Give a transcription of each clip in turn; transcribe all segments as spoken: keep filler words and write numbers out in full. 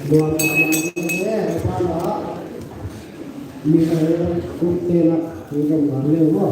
Dua ma ma ni he, pa ma. Mi ka he, kuk te na, mi ka ma le mo.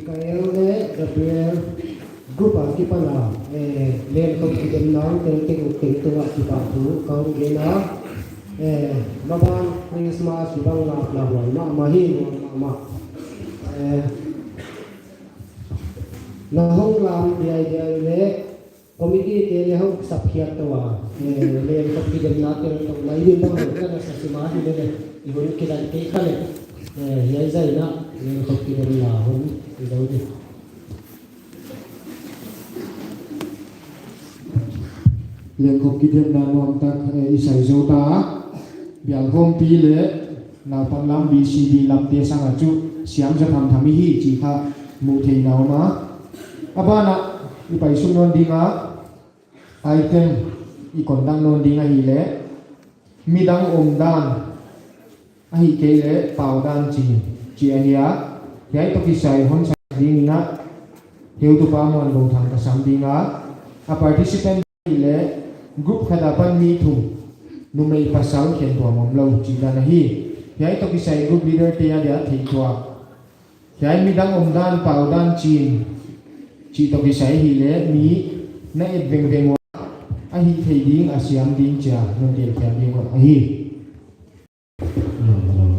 Israel le Gabriel group a kipan a, eh, Lengkhop kidemna tel tengteng tungah kipahthu ka hon gen a, eh, maban Christmas i bang ngak la huai mahmah hi, nuam mahmah. Eh, na hong lam diaidiai le, committee te le hong sapkhiat tou a, eh, Lengkhop kidemna tel tengteng mai din bang hong kana sa sima hi le le, i hun kidan kei kha le, eh, hiai zah in a, Lengkhop kidemna hun i do di. Lengkhop kidemna nuamtak, eh, i sai zou ta. Bialkhawmpi le naupang lam B C D lamte sang a chu siam za thamtham i hi chih kha muh theih in a om a. A ban ah i pai suk nawn ding a, item i conduct nawn ding ahih leh, midang omdan ahihkeileh paudan chin, chih ahi a. Hiai toh kisai hon sak ding in a, heutupa Muanbou Thang ka sam ding a. A participant ahih leh group khat apan mi thum, numei pasal khentuam omlou chih dan ahi. Hiai toh kisai group leader te adia theih tuah. Hiai midang omdan paudan chin chih toh kisai ahih leh mi na et vengveng ua, ahihtheih ding a siam ding chia non telkhiak ding uh ahi.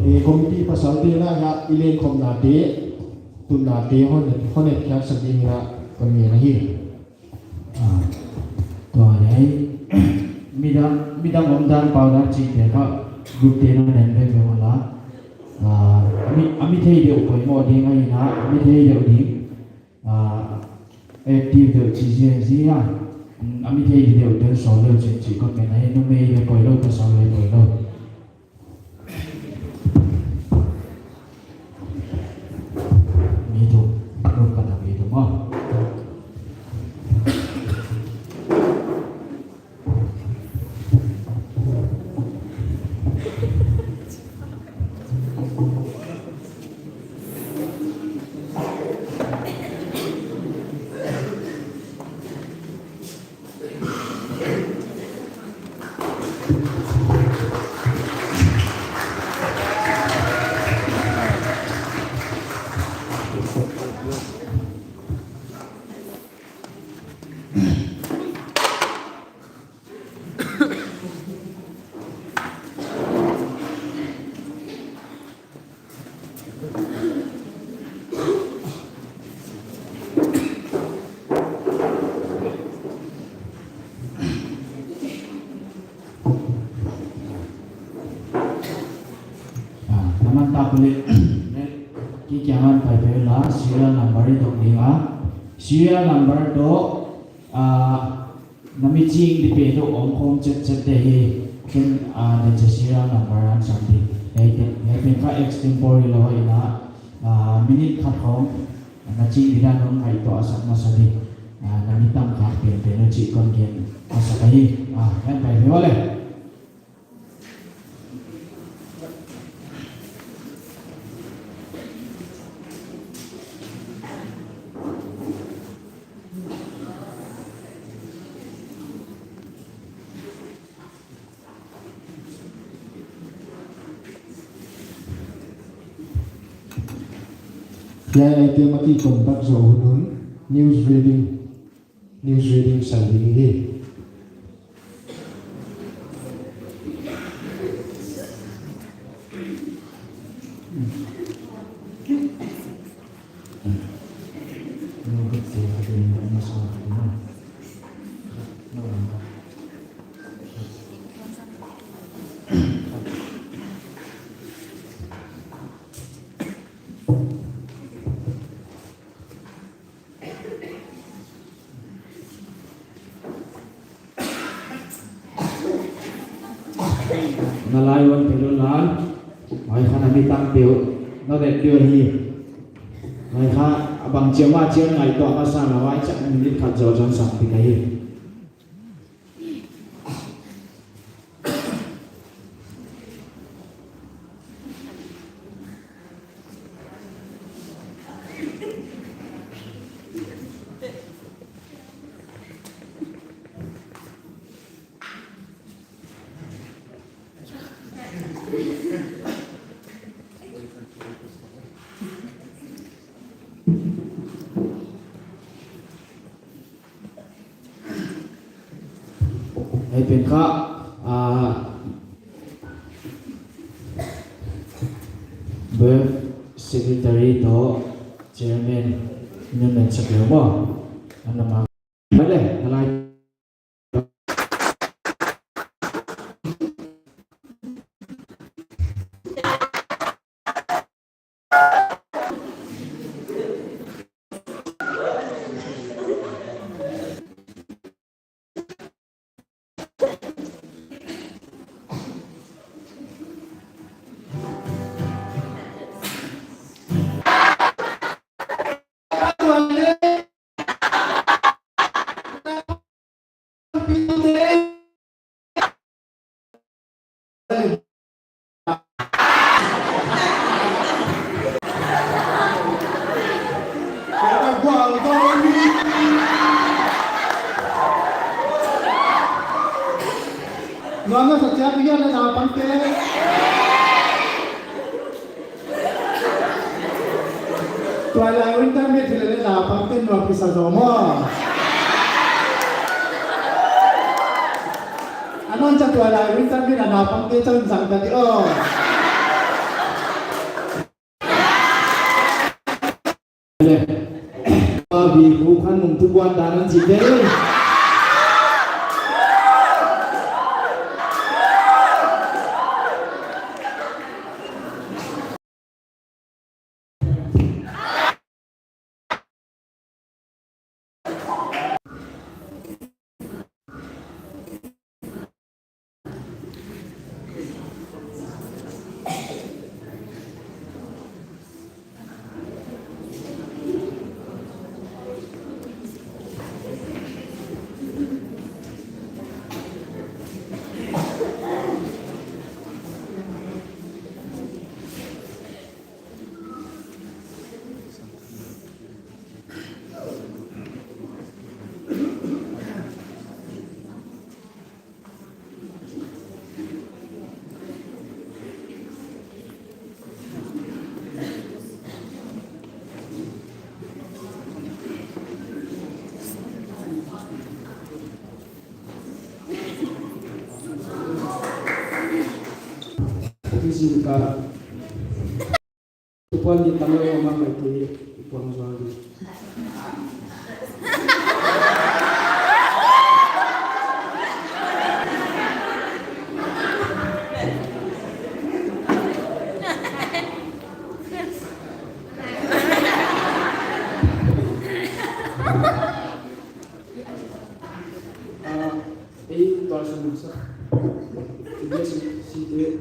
Eh, committee pasal te na hiai i lengkhopna te, tunna te hon, hon et khiak sak ding in a kon ngen ahi. Ah, tua hiai, midang, midang omdan paudan chinte kha group te na nen vengveng ua la. Ah, a mi, a mi thei deuh poimoh ding ahi na, a mi thei deuh ding. Ah, active deuh chih ziahziah. Mm, a mi thei deuh ten sawl leu chih, chih kon ngen ahi, numei le poilou, pasal le poilou. Mi thum, group khat a mi thum maw. Ah, naman tak ulit. Ki kiangan pai pe la, serial number i dok ding a. Serial number toh, ah, na mi ching di pen toh om khawm chetchet te hi, ken, ah, den cha serial number hon sam di. Hiai pen, hiai pen kha extempore lou hi na, ah, minute khat khawng, na ching di dan hon ngaihtuah sak masa di. Ah, na mi tam khak penpen uh chih kon gen masa ka hi. Ah, hiai pai hi ua le. Hiai item a kiconduct zoh hun hun, news reading, news reading sai ding hi. Na lai wan pe lou la, huai kha na mi tam peuh, na vet peuh hi. Huai kha, a bang chiam a chiam ngaihtuah masa na huai cha minute khat zoh zong sam di ka hi. Hiai pen kha, ah, Beth Secretary toh Chairman in hon sak leh maw. Ana ma. Bale, halai. Nua na sa chiat ni na na pang te. Tuailai winter meet hilele naupangte nuam kisa zaw maw. Anon cha tuailai winter meet a naupangte chon zang ta di aw. Abi bu khan nung tu buan dan an chi te. Tupuan di tang lou mah mai te, tupuan zual di. Ah, eh, tual sa masa. Tiga si, si, eh.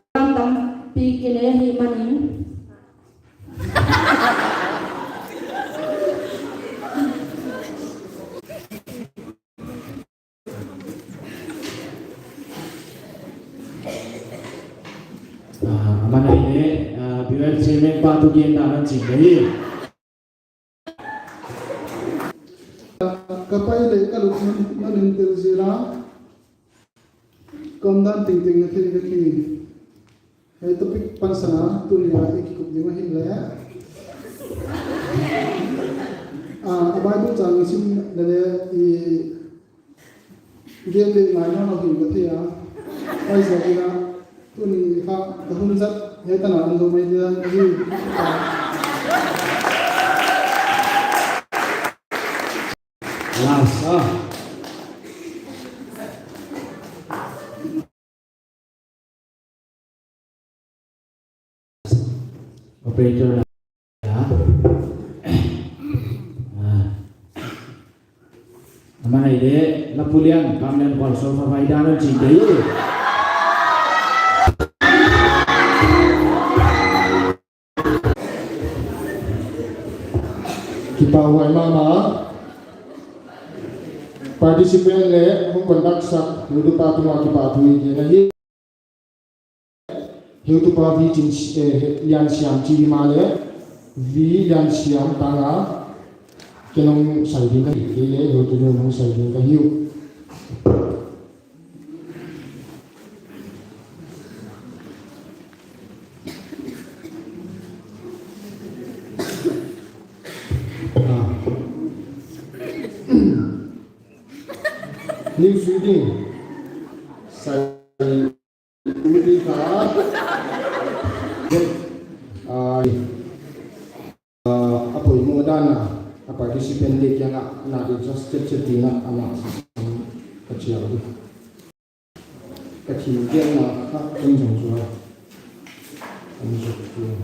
Tam tam pi kile hi manin. Ah, aman ahi leh, ah, B Y F chairman pa tu gen dan hon ching ka hi. Ka pai leh ka luk non, non in tel zel a. Ka omdan tengteng na thei ka hi. Hiai topic pansan a tuni a i kikup ding ahihleh. Ah, a Bible chang i sim leh leh i gen leh ngai nawn lou hi ka thei a. Huaiziakin a tuni kha ka hun zat hiai tan a om zou mai dia ka hi. Last, ah. Operator na. Ah. Aman ahi leh, Lapulian, Kamlian, Kualsol, Favai dan hon ching ka hi. Kipahhuai mahmah. Participant leh hong conduct sak heutupa tungah kipahthu i gen ahi. Heutupa V Chin, eh, Liansiam chi himahleh, V Liansiam tang a ken hong sai ding ka hi, kei leh heutu leh hong sai ding ka hi uh. News reading. Sai Uti kha. Ah, ah, a poimoh dan a, a participant te kiang ah, na adjust chetchet ding a, amah ka chiang di. Ka thil gen na kha, en zong zua. En zong zua.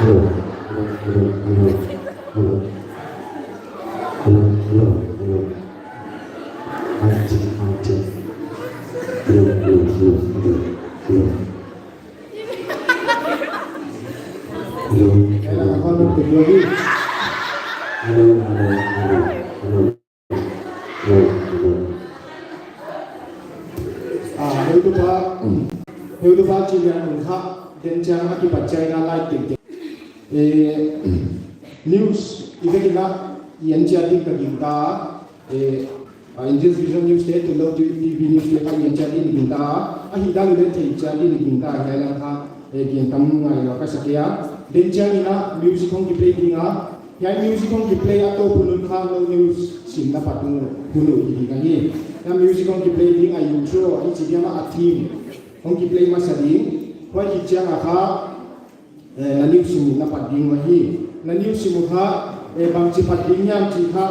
Hello, hello, hello, hello, hello. Hello, hello, hello. Mic check, mic check. Hello, hello, hello, hello, hello. Hello, hello, hello. Hello, hello, hello, hello. Hello, hello. Ah, heutupa, heutupa Chilian Mun kha, den chiang a kipat chiang a light tengteng. Eh, news, i vek in a, i en chiat ding ka gingta, eh, ah, India's Vision News te, Tulou T V News te kha i en chiat ding gingta, ahihdan leh thei chiat ding gingta, hiai lam kha, eh, gen tam ngai lou ka sa kei a. Den chiang in a, music hong kiplay ding a, hiai music hong kiplay a toh hun un kha nou news simna pat hun uh hi ding ahi. Hiai music hong kiplay ding a intro, a i chi diam a theme hong kiplay masa ding. Huai khit chiang a kha, eh, na news sim uh na pat ding uh ahi. Na news sim uh kha, eh, bangchi pat ding hiam chih kha,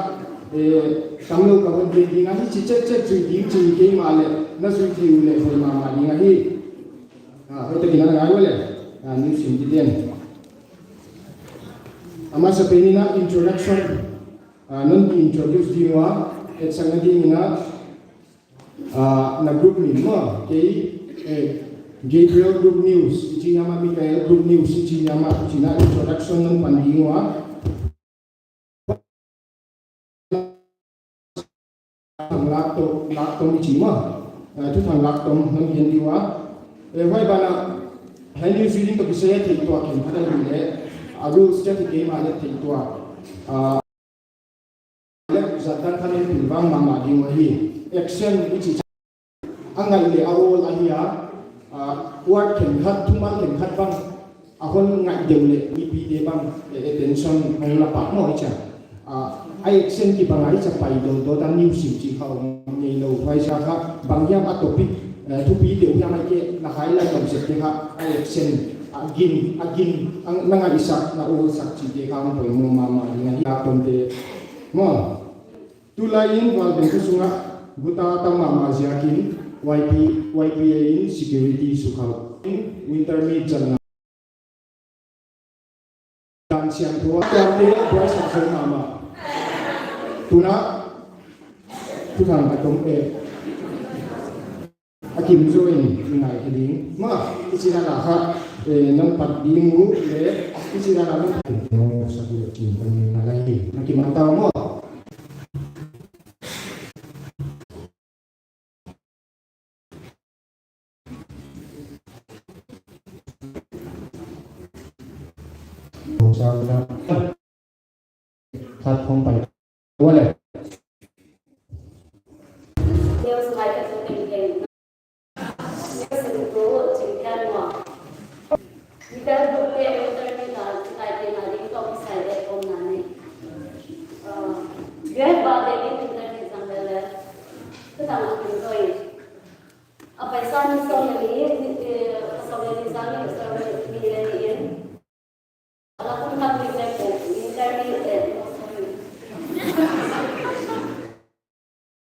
eh, tamlou ka hon gen ding ahi, chi chetchet zui ding chih keimah leh, na zui thei uleh hoih mahmah ding ahi. Ah, hoihtak in na ngai uleh, ah, news sim di den. A masapen in a introduction, ah, non ki introduce ding ua, etsakna ding in a, ah, na group min maw, kei, eh, Gabriel Group News, i chi hiam a Michael Group News, i chi hiam a, i chi in a introduction non pan ding ua. Thuthang Laktom, Laktom i chi maw. Eh, Thuthang Laktom non gen di ua. Eh, huai ban ah, hiai news reading toh kisai a theihtuah khenkhat a hih leh, a rules chiat hi keimah leh theihtuah. Ah, leh zat dan khat in pilvang mahmah ding uh ahi. Action i chi a ngaih leh a awl ahi a, ah, word khenkhat, thumal khenkhat bang, a hon ngaih deuh leh mipite bang, eh, attention hong la pah maw i chi a. Ah, a action kibang a i chi a pai dawt dawt a news sim chih kha om ngeilou huai sa kha, bang hiam a topic, eh, thupi deuh hiam ahihkeileh na highlight om sek te kha, a action, a gin, a gin, a na ngaihsak, na awlsak chih te kha hong poimoh mahmah ding ahi a, Laktom te. Maw. Tulai in Valbeng khua sung ah guta tam mahmah ziakin Y P, Y P A in security sukha. Winter meet zang na. Dan siangthou a tuamte buaisak zou mahmah. Tuna, Thuthang a tong e. A kim zaw in i ngai khe ding. Maw, i chih dan a kha, eh, non pat ding uh leh, i chih dan a non pat ding uh sa ding chin kan na lai hi. Na kiman ta maw. Sa na. Khat hong pai. Ua leh. News lai ka tu teng teng. News tu chin kan mo. Kita tu te internet na, kita te na ding to sai de kom na ni. Ah, dia ba de ni internet sang de le. Kita ma kin toi. A paisa ni sawm leh li, ni, eh, sawm leh li zang ni, sawm leh li le ni in. A la kum khat ni le ko, internet te.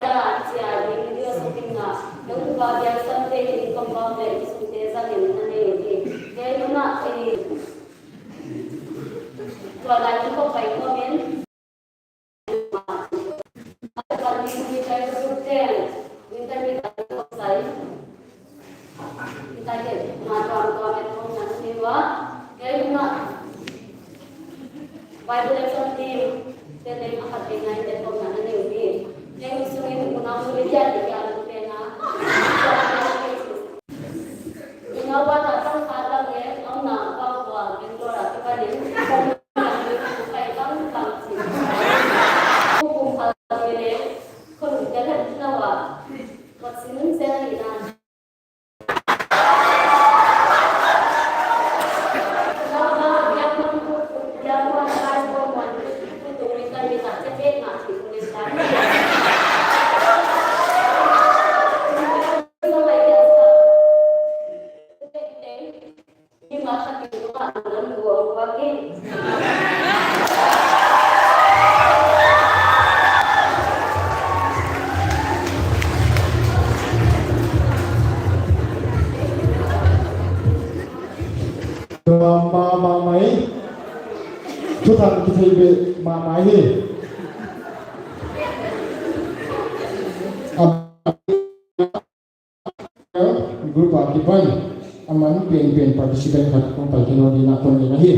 Ya, chia di video shooting na, YouTube a dia san te ni compound le ni sum te zang ni na ne di. Ke na, eh, tua lai ni ko pai comment. Bible lesson team, te te a khat te ngai te pom na ne ni. Te sung in unau ni dia te kia lu te na. Unau ba ta tang kha la ke, au na ba kwa, Bangalore a te ba ni. Kum kha le, khon te le na wa. Wat sin se ni na. Mama, mama, eh. Thuthang kithei beh mama hi. Ab- Group a kipan, aman pen pen participant khat kong pai kei nawn ding in kon ngen ahi.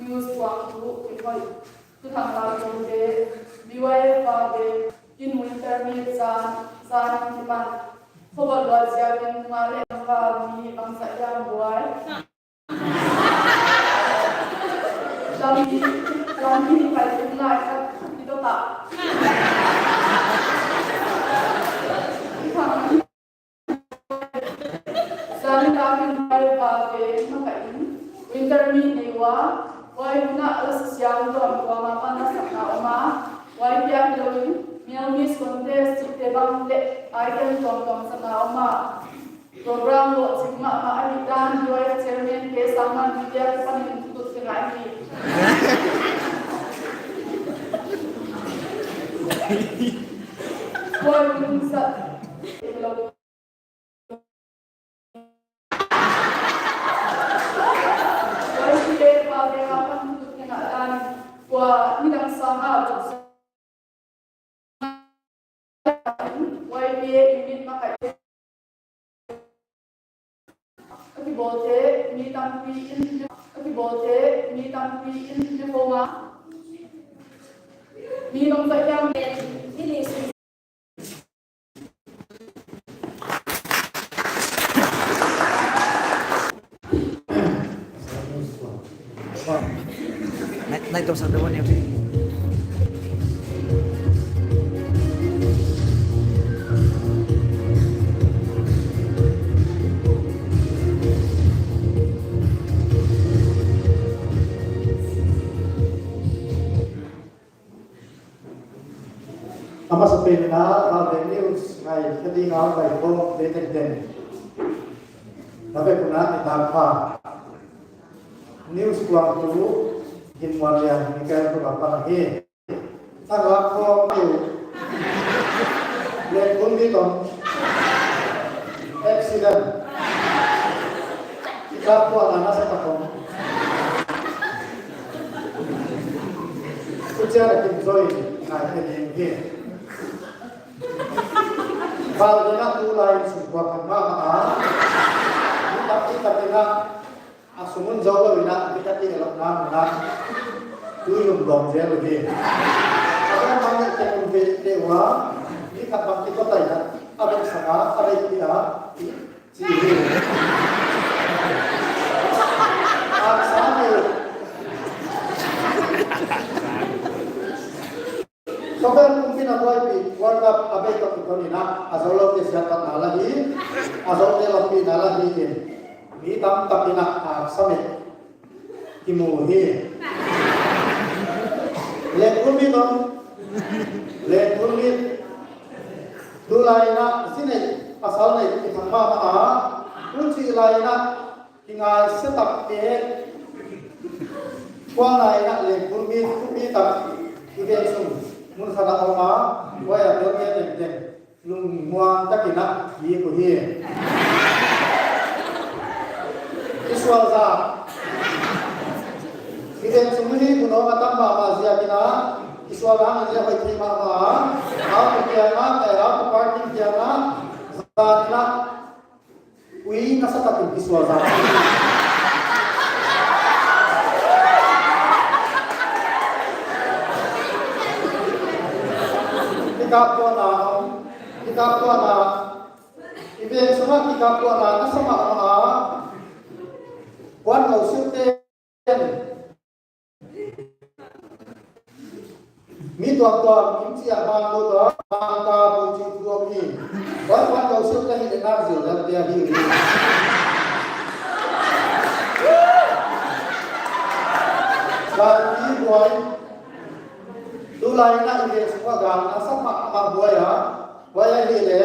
News kuang tu kihoi. Thuthang la kong te, B Y F pa te, in winter meet zan, zan in kipan. Khobal lua ziakin nga le ka mi bangzah hiam buai. Lampi, lampi ni kai tung lai ka, ki to ta. Thuthang Zan in ka kin bai ba ve makaih in, winter meet nei ua, huai hun ah lasa siam tuamtuam a pan la sakna om a, huai piak lou in, male miss contest chihte bang leh item tuamtuam sakna om a. Program lohching mahmah ahihdan, huai chairman K Sangman media kipan in thutut ka ngai hi. Huai hun zat lou. Nai, nai to sa da wani. A masapen in, Valve News ngaikhe ding a hon pai khawm te tengteng na vek un nidang pha. News kuangtu Hinmuanlian Michael tawh ka pan ahi. Thang lak khawm tu. Leh kun mi tawh. Accident. Kikap tuahna na sa ta khawm. Kuchia na kim zoi ngaikhe ding hi. Valve na tulai sung kuak mahmah a. Ni tak ni tak na a sung un zou lou in a, mi tak i elok na na. Tui lum dong zel hi. A bang bang ni te kun ve te ua. Ni khat bang ki ko tai na. A bang sanga, a bang ki a. a bei tok i kon in a, a zoulou te siatpatna la hi, a zou te lampi na la hi in. Mi tamtak in a, a sa me kimu hi. Lengpun mi tong, Lengpun mi. Tulai in a, zi nei, pasal nei, i thang mahmah a. Huchi lai in a, kingaihsiat tak te. Kuang lai in a Lengpun mi, mi tak, i veng sung mun khat a om a, huai a tel te tengteng lungmuang tak in a, i ku hi. I sual za. I veng sung hi ku no a tam mahmah ziak in a, i sual za a ziak hoih thei mahmah a. Auto kiang a, eh, auto parking kiang a, za in a, ui, nasa tak in kisual za. Kikap tuahna, kikap tuahna. I veng sung a kikap tuahna nasa mahmah a. Puan ngau siu te. Mi tuamtuam in chia bang lut a, bang ka bu chi tuam hi. Wan wan kau sil ka hi le nak zil dan dia hi. Gal ki buai. Tulai na i veng sung a gal na sa mahmah buai a. Buai a hi le.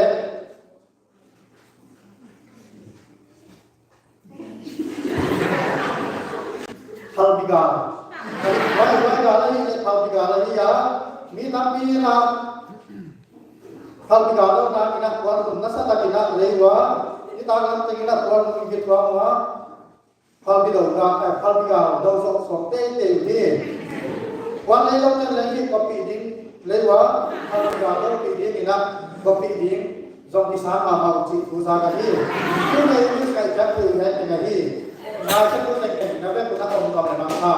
Phalbi gal. Huai, huai gal ahi, phalbi gal ahi a. Mi tampi in a phalbi gal lou na in a puan lum nasa tak in a lei ua. Nitaklam teng in a puan lum in kituak ua. Phalbi lou gal, eh, phalbi gal lou sok sok teitei hi. Puan lei lou ten lei hi kopi ding lei ua. Phalbi gal lou pi ding in a kopi ding. Zong kisam mahmah uh chih thu za ka hi. Tuni English ka i piak thu hi teng ahi. Ngaihsiattu tengteng na vek un a om ka mah a.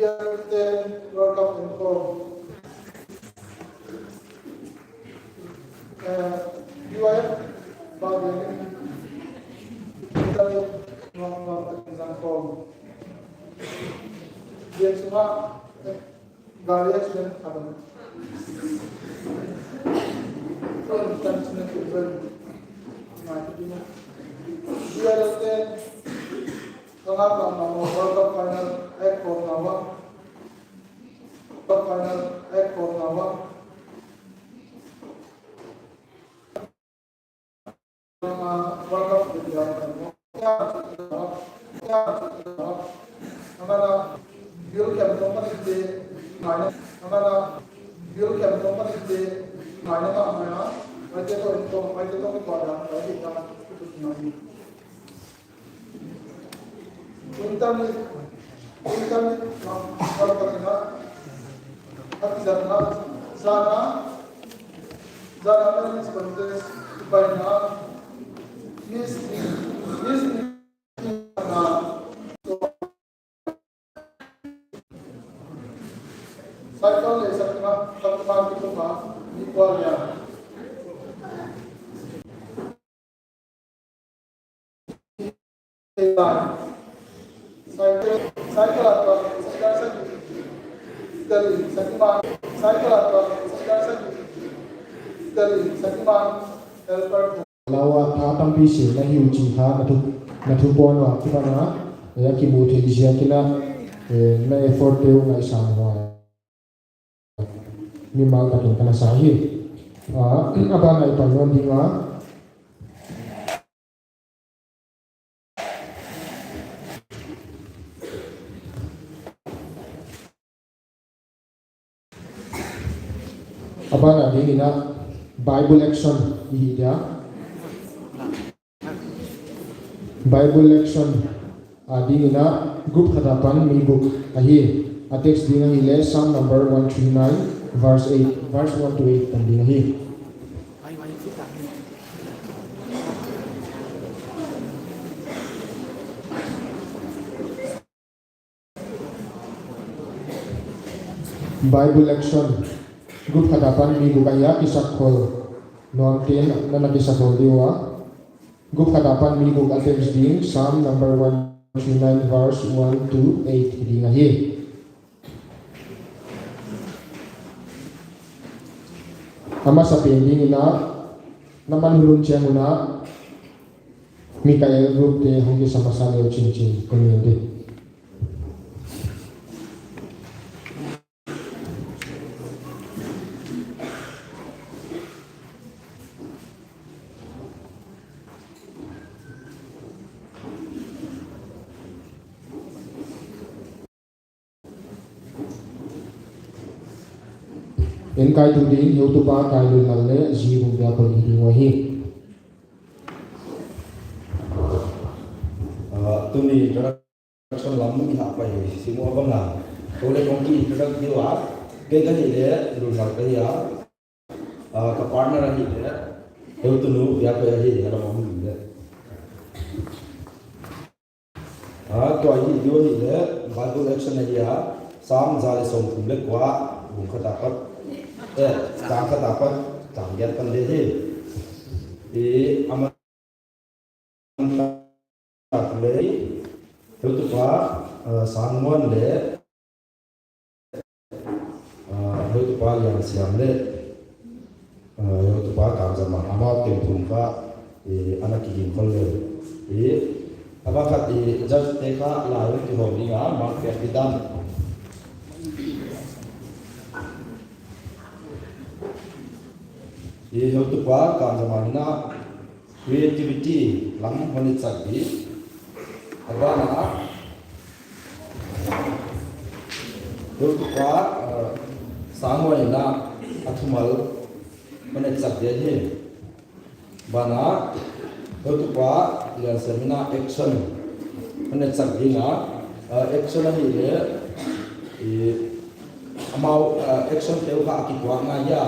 Bial te World Cup in ko. Eh, B Y F, Bial te. Bial te, World Cup in ko. Bial te, Gari accident happen. Kon tan sina ke ben. Mai tu dina. Dia te kanga ka ma World Cup final ek ko na wa. Cup final ek ko na wa. Internet, internet, ah, kal kal na, hati zat na, zana, zana na Miss Contest, bai na, Miss, Miss, na, cycle le sakma, sakma ki kuma, ni kwa ya. Cycle, cycle apa, cycle, cycle. Italy, sakima, cycle apa, cycle, cycle. Italy, sakima, helper. Lawa, tha tampi si, na hiu chi kha, na thu, na thu pon wa, kiba na, ya kimu thei zia kina, eh, na effort teu na isa wa. Mimal takin kana sa hi. Ah, a ban a i pan nawn ding a. A ban a ding in a Bible action i hi dia. Bible action a ding in a group khat apan mi guk ahi. A text ding ahi le Psalm number one three nine, verse eight, verse one to eight tan ding ahi. Bible action. Group khat apan mi guk ahi a, kisakhol. Nuamte'n na na kisakhol di ua. Group khat apan mi guk a text ding, Psalm number one three nine, verse one to eight ding ahi. A masapen ding in a, na manhulun chiang un a, Mikael group te hong kisa masa leu chinchin kon ngen di. En kaitu ding, heutupa Kailunlal leh Zi Bungbiakon hi ding uhi. Ah, tuni introduction lam i hah pai hi, sim ua bang a. Kou leh kong ki introduce di ua, kei ka hi leh Lunlal ka hi a. Ah, ka partner ahi leh, heutunu Biakon ahi leh, a lam a hong hi leh. Ah, tua hi, tua hi leh, Bible action ahi a, Psalm za leh sawmthum leh kua, bung khat apat, eh, chang khat apat, chang giat tan leh hi. I, aman tak leh, heutupa, ah, Sangmuan leh, Ah, heutupa Liansiam leh, ah, heutupa Kamzamang, amau teng thum kha, eh, ana kiging khol leh. Eh, a bang khat, eh, judge te kha lai un kihawm ding a, mark piak di dan. Eh, heutupa Kamzamang in a, Creativity lam hon etsak di. A ban ah, heutupa, eh, Sangmuan in a, a thumal hon etsak di ahi. Ban ah, heutupa Liansiam in a action hon etsak di a, eh, action ahi leh, eh, amau, eh, action teuh kha a kituak ngai a.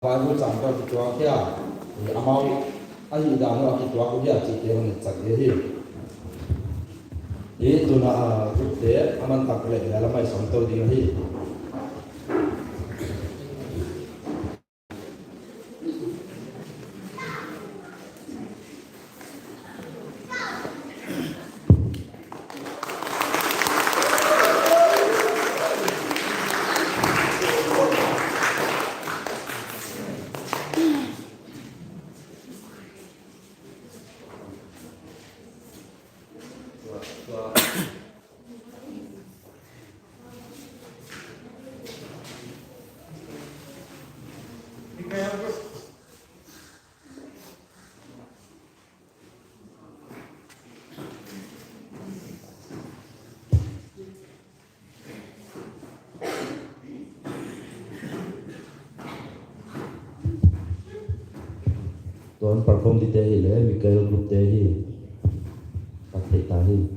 Bible chang teuh kituak hia, eh, amau ahihdan uh a kituak uh hia chihte hon etsak di hi. Eh, tuna, ah, group te, aman tak leh, eh, a lam ah i sam tou ding hi. Tuan perform dite hi leh, Mikael group te hi. Ka thei ta hi.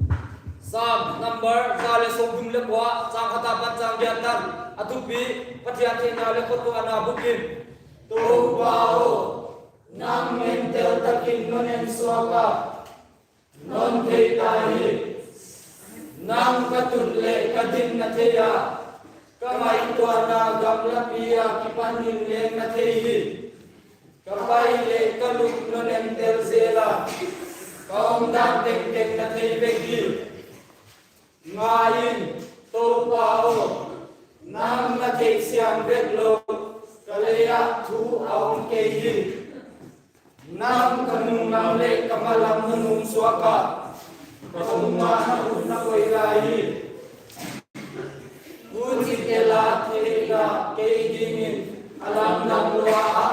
Psalm number za leh sawmthum leh kua, chang khat apat chang giat tan. A thupi, Pathian theihna leh khotuahna bukim. Toupa aw, nang ngentel takin non en suak a, non thei ta hi. Nang ka tut leh ka din na thei a, ka ngaihtuahna gamlapi akipan in leng na thei hi. Ka pai leh ka lum non entel zel a, ka omdan tengteng na thei vek hi. Ngai in, Toupa aw, nang na theisiam vek lou, ka lei ah thu a om kei hi. Nang ka nunglam leh ka malam na nung suak a, ka um ah na ut na koih lai hi. Huchi tel a theihna kei dingin a lamdang lua a,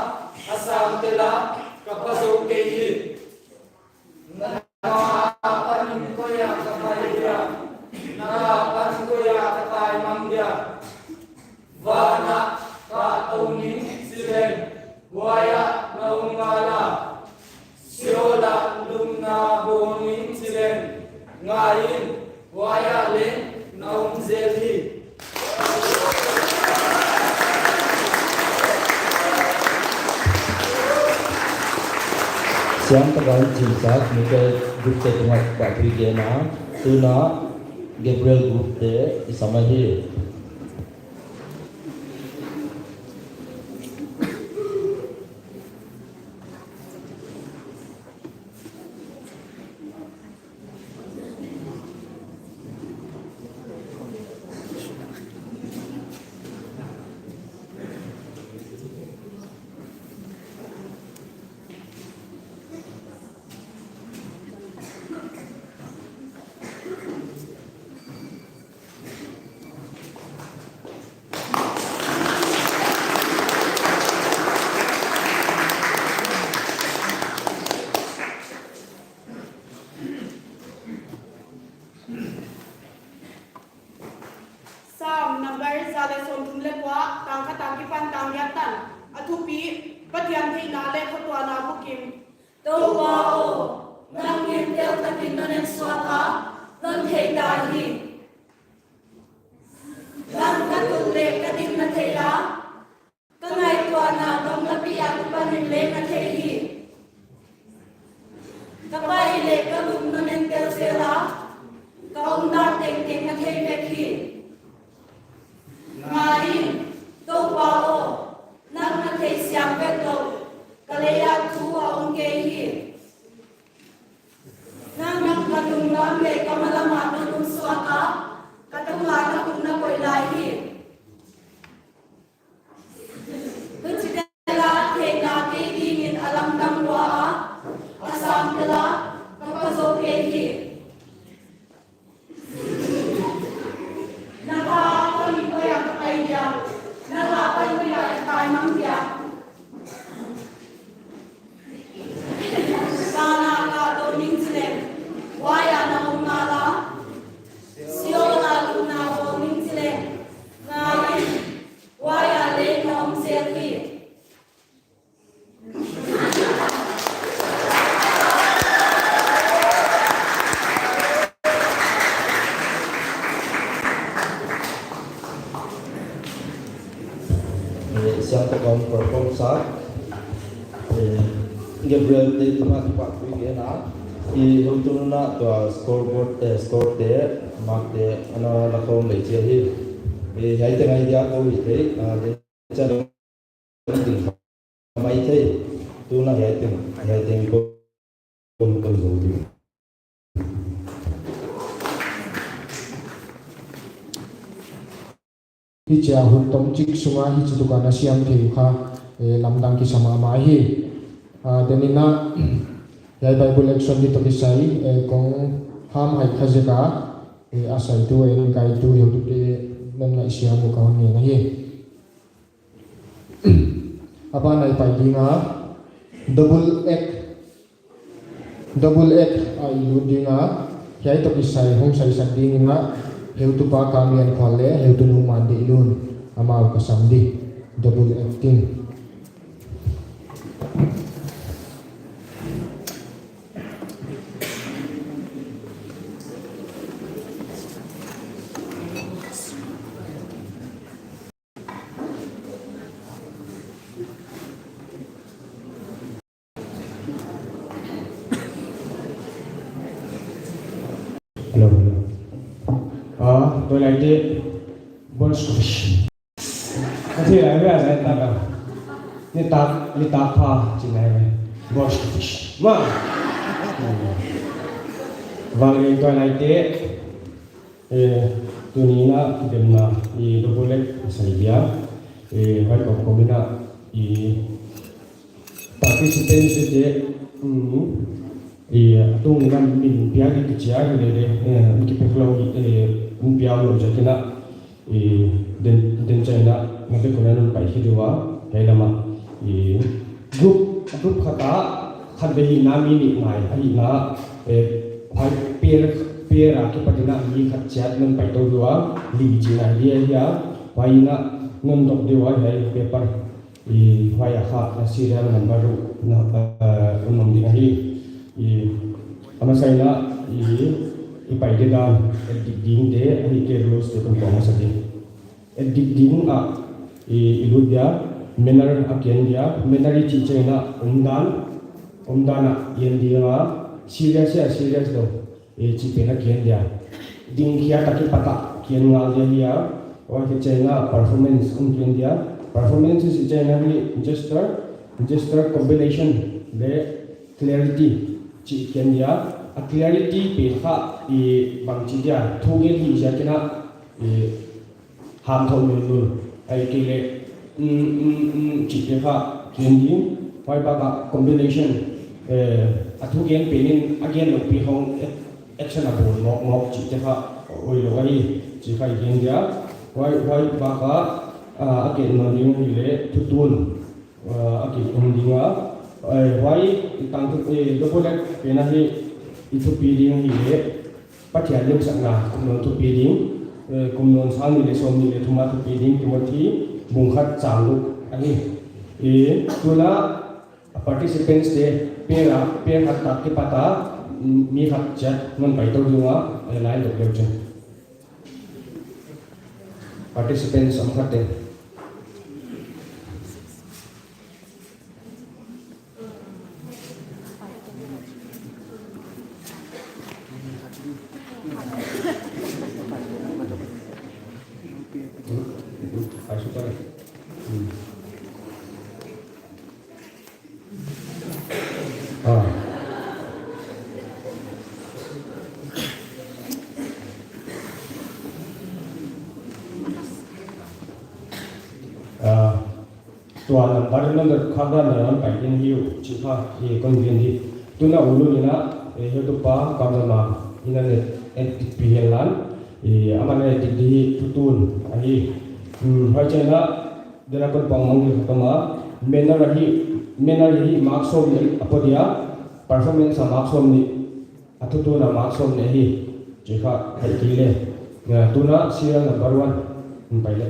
a sang tel a ka pha zou kei hi. Na apan koi ah ka pai dia, na apan koi ah ka taimang dia. Van ah ka om in chi leng, huai ah na om ngal a. Sheol ah lupna bawng in chi leng, ngai in, huai ah leng na om zel hi. Siam taka i chingsak Mikael group te tungah pahthu i gen a, tuna Gabriel group te i sam ahi. in non en suak a, non thei ta hi. Lam ka tun leh ka din na thei a, ka ngaihtuahna gamlapi akipan in leng na thei hi. Ka pai leh ka lum non en tel zel a, ka omdan tengteng na thei vek hi. Ngai in, Toupa aw, nang na theisiam vek lou, ka lei a thu a om kei hi. Nang nang ka lunglam leh ka malam ah non um suak a, ka tung ah na hun na koih lai hi. Huchi tel a theihna kei ding in a lamdang lua a, a sang tel a, ka pha zou kei hi. Na tha pan koi ah ka pai dia, na tha pan koi ah ka taimang dia. Sana ka lou ning chi leng, huai ah na om ngal a. Sheol a lupna bawl ning chi leng, ngai in, huai ah leng na om zel hi. Eh, siam tak om perform sa. Eh, Gabriel te tu na tu pa tu gen a. I hong tu na tu a scoreboard, eh, score te, mark te, ana la khawm lei chia hi. Eh, hiai teng idea kou hi thei, ah, de cha ding mai thei. Tu na hiai teng, hiai teng kou, kou, kou zou ding. Hichia hun tomchik sunga hichituk a na siam thei uh kha, eh, lamdang kisa mahmah hi. Ah, tuni in a, hiai Bible lesson di toh kisai, eh, kong hamhai kha zek a, eh, a saitu, eh, kaitu, heutute, non ngaihsiam uh ka hon ngen ahi. A ban ah i pai ding a, double act, double act ah i lut ding a, hiai toh kisai hong saisak ding in a, heutupa Kamliankhual leh heutunu Mandehlun, amau ka sam di, double acting. Hello, hello. Ah, toilet te, bonus fish. Kasi ay ba, ay taka. Ni tak, ni tak pa, chinay ba. Bonus fish. Ma. Vang ni toilet te. Eh, tuni in a kidemna i double act sai dia. Eh, huai kawmkawm in a i participants te, mm, i a tung in a min piak i kichia hi lele, eh, mi kipek lou, eh, min piak lou ziak in a, i den, den chai in a, na pe kuna nun pai hi dua, hiai lam a, i group, group khat a, khatvei hihna mi nih ngai, a hihna, eh, huai pair, pair a kipat in a mi khat chiat non pai tou ding a, li chihna hi a, huai in a non dok ding a, hiai paper, i huai a kha, na serial number uh, na, eh, un om ding ahi, i, a masa in a, i, i pai dia dan, eh, di, ding te, ahihkeileh rules te kon kawm masa ding. Edit ding a, i, i lut dia, manner a kigen dia, manner i chih chiang in a, omdan, omdan a, i en ding a, serious a, serious lou, i chih pen a kigen dia. Ding khia tak kipat a, kigen ngal dia hi a, huai chih chiang in a, performance, um kigen dia, performance i chih chiang in a, hi, gesture, gesture combination, leh clarity, chih kigen dia, a clarity pen kha, i bangchi dia, thugen hi ziak in a, i, ham thou nungnung. Ahihkeileh, mm, mm, mm, chih te kha, kigen ding. Huai bak a combination, eh, a thugen pen in a gen loupi khong ac-, action a bawl mawkmawk chih te kha, oi lou ahi, chih kha i gen dia. Huai, huai bak a, ah, a gen nawn ding hileh, thutun. Ah, a kigen ding a. Eh, huai, i tangthu, eh, double act pen a hi, i thupi ding hileh, Pathian lemsakna, kum nawn thupi ding, eh, kum nawn sang nih leh sawmnih leh thum a thupi ding, Timothy, bung khat chang guk ahi. Eh, tun a, participants te, pair a, pair khat tak kipat a, Mi khat chiat non pai tou ding ua, eh, line dok leu chin. Participants om khat te. Ah, tua number, number khat dan na lam pai in hiu, chi kha, eh, convenient hi. Tuna ulu ina, eh, heutupa, kamna ma, ina ne, eh, tik pi hen lan, eh, ama ne tik di hi, tutun, ahi. Hmm, huai chiang a, dena kon pang mong ni kama, manner ahi, manner hi mark sawm ni, a pau dia, performance a mark sawm ni, a tutun a mark sawm ni hi, chi kha, hai ki le. Nga, tuna serial number one, hmm, pai le.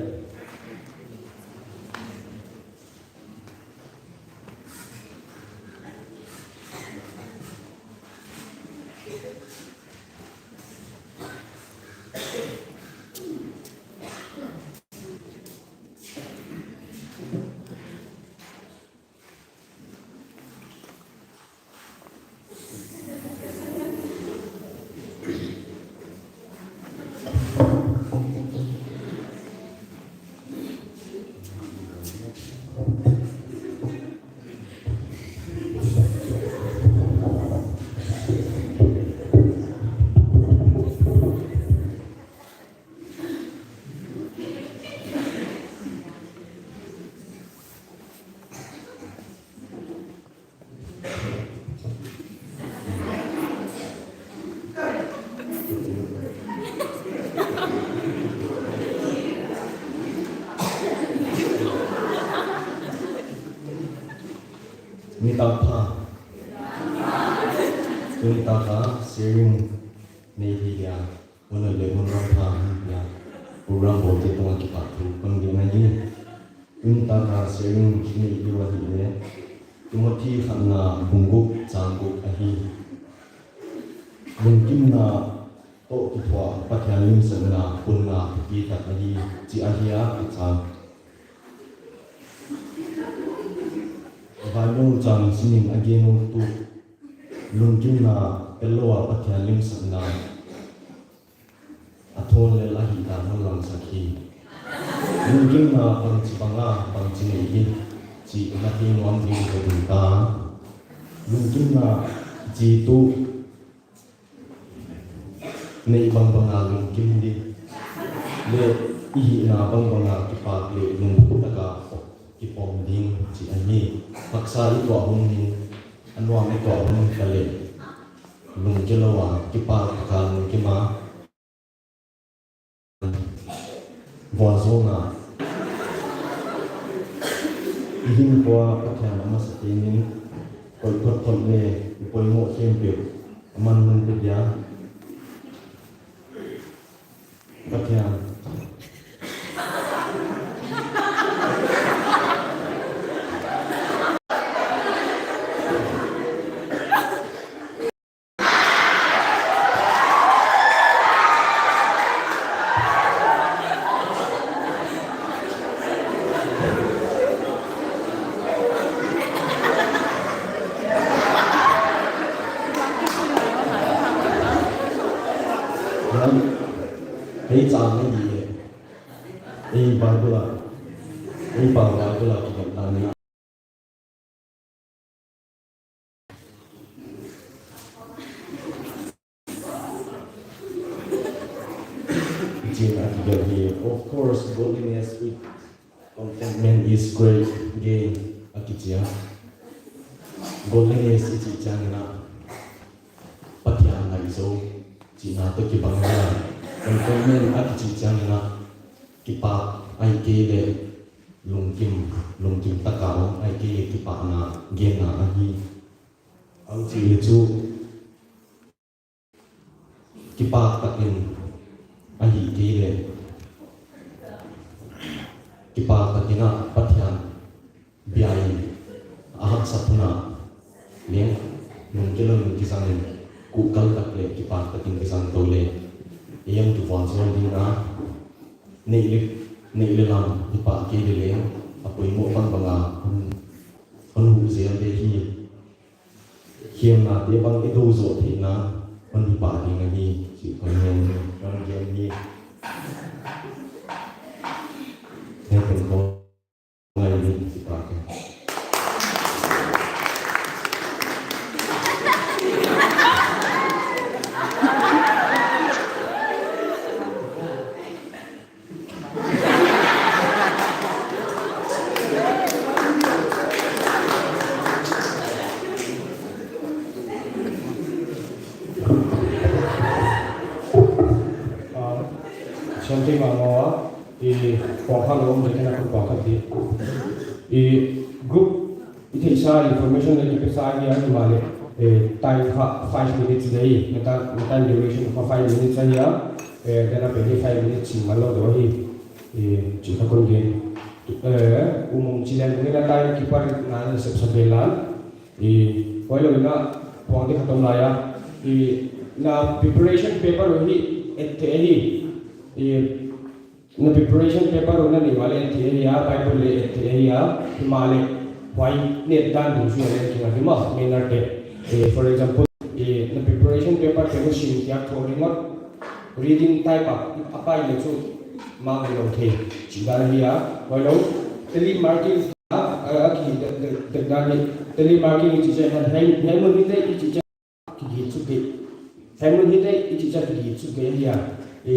Nitak pha. Tuni taka sharing nei hi dia. Hun leh hun ram pha hi dia. Program bawlte tungah kipahthu kon gen ahi. Tuni taka sharing nei hi ua hi le. Timothy khatna bung guk chang guk ahi. Lungkimna toh kithuah Pathian limsakna punna thupi tak ahi, chi ahi a kichi. Bible chang simin a gen uh tuh lungkimna pelh lou a Pathian limsakna a thawn lel ahihna hon langsak hi. Lungkimna bangchi banga bangchi nei hi, chih na thei nuam ding ka gingta. Lungkimna chi tuh neih bangbanga lungkim ding leh i hihna bangbanga kipak leh lungkim taka kipawm ding chih ahi. Haksa i tuah hun in, a nuam i tuah hun ka leh lungke lou a kipak taka lungkim a vualzawlna. I hinkhua Pathian a masa tenin koih photphot leh i poimoh khempeuh aman hon pe dia. Pathian. Ei chang ni di e. Ei Bible a. Ei pau Bible a ki bok dan ni. Chin a kigelh hi, of course, godliness with contentment is great gain, a kichi a. Godliness i chih chiangin a Pathian ngaihzou chihna toh kibang hi a. Contentment a kichih chiangin a kipak ahihkeileh lungkim, lungkim taka om, ahihkeileh kipakna genna ahi. Huchi leh chu kipak takin ahihkeileh kipak takin a Pathian biakin a haksa phuna leng lungke lou in kizangin Kuhkal tak leh kipak takin kisam tou le, ei a tu vualzawl ding a, neih leh, neih leh lam i pah kei leh leng, a poimoh bangbang a hon, hon huh zel ve hi. Hiam na te bang i do zoh theihna hon hi pah ding ahi, chih kon ngen, kon ngen hi. Hei pen ko. Ah, something ma ma, i pawngkhat lawm le kena pawngkhat di. I group, i theihsa information le kipesa hi a, himahleh, eh, time kha five minutes nei, na ta, na time duration kha five minutes ahi a, eh, dena pe hi five minutes sim malo do hi, eh, chi kha kon gen. Eh, um um chi leng, nge na time kipar na sep sa belan. I, hoihlou in a, puang te khatom lai a. I, na preparation paper uh hi, et te hi. I, na preparation paper uh na neih mahleh et te hi a, Bible le et te hi a, himahleh, huai na et dan dungzui a leng kinga di mah, main arte. I, for example, i, na preparation paper te uh sim tiak thou ringawt, reading type a, a pai le chu, mang lou thei, chih dan hi a, hoihlou, telemarketing, A, a, a ki, de, de, de, dan ni, telemarketing i chih chiang, hiai, hiai mun hi te i chih chiang kigit suk kei. Hiai mun hi te i chih chiang kigit suk kei ahi a. E,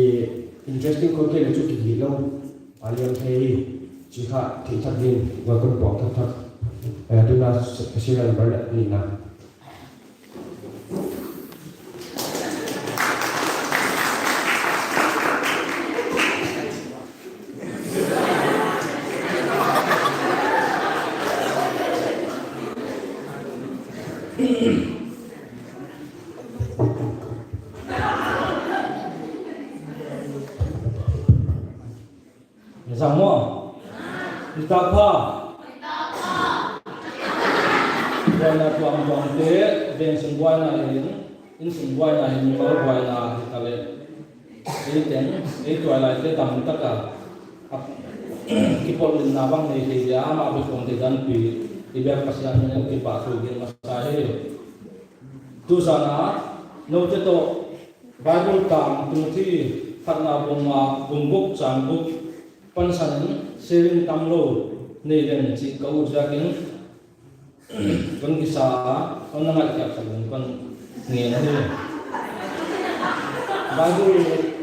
interesting khol kei leh chu kigit lou a liam thei hi. Chih kha theih thak ding, va kon puang thak thak. E, tuna serial number nihna. Zang maw? Nitak pha. Buaina tuamtuam te, veng sung buaina in, inn sung buaina in, mimal buaina hi ta leh. Ei teng, ei tuailai te dam taka. A, kipawl inna bang nei thei dia, amah bek khawng te dan pi, i biak Pasian min in kipahthu gen masa hi. Tu zan a, noute toh Bible tang Timothy khatna bung nga, bung guk chang guk pansan in sharing tamlou nei leng chih ka ut ziakin kon kisa a, kon na ngaihkhiak sak leng kon ngen ahi. Bible,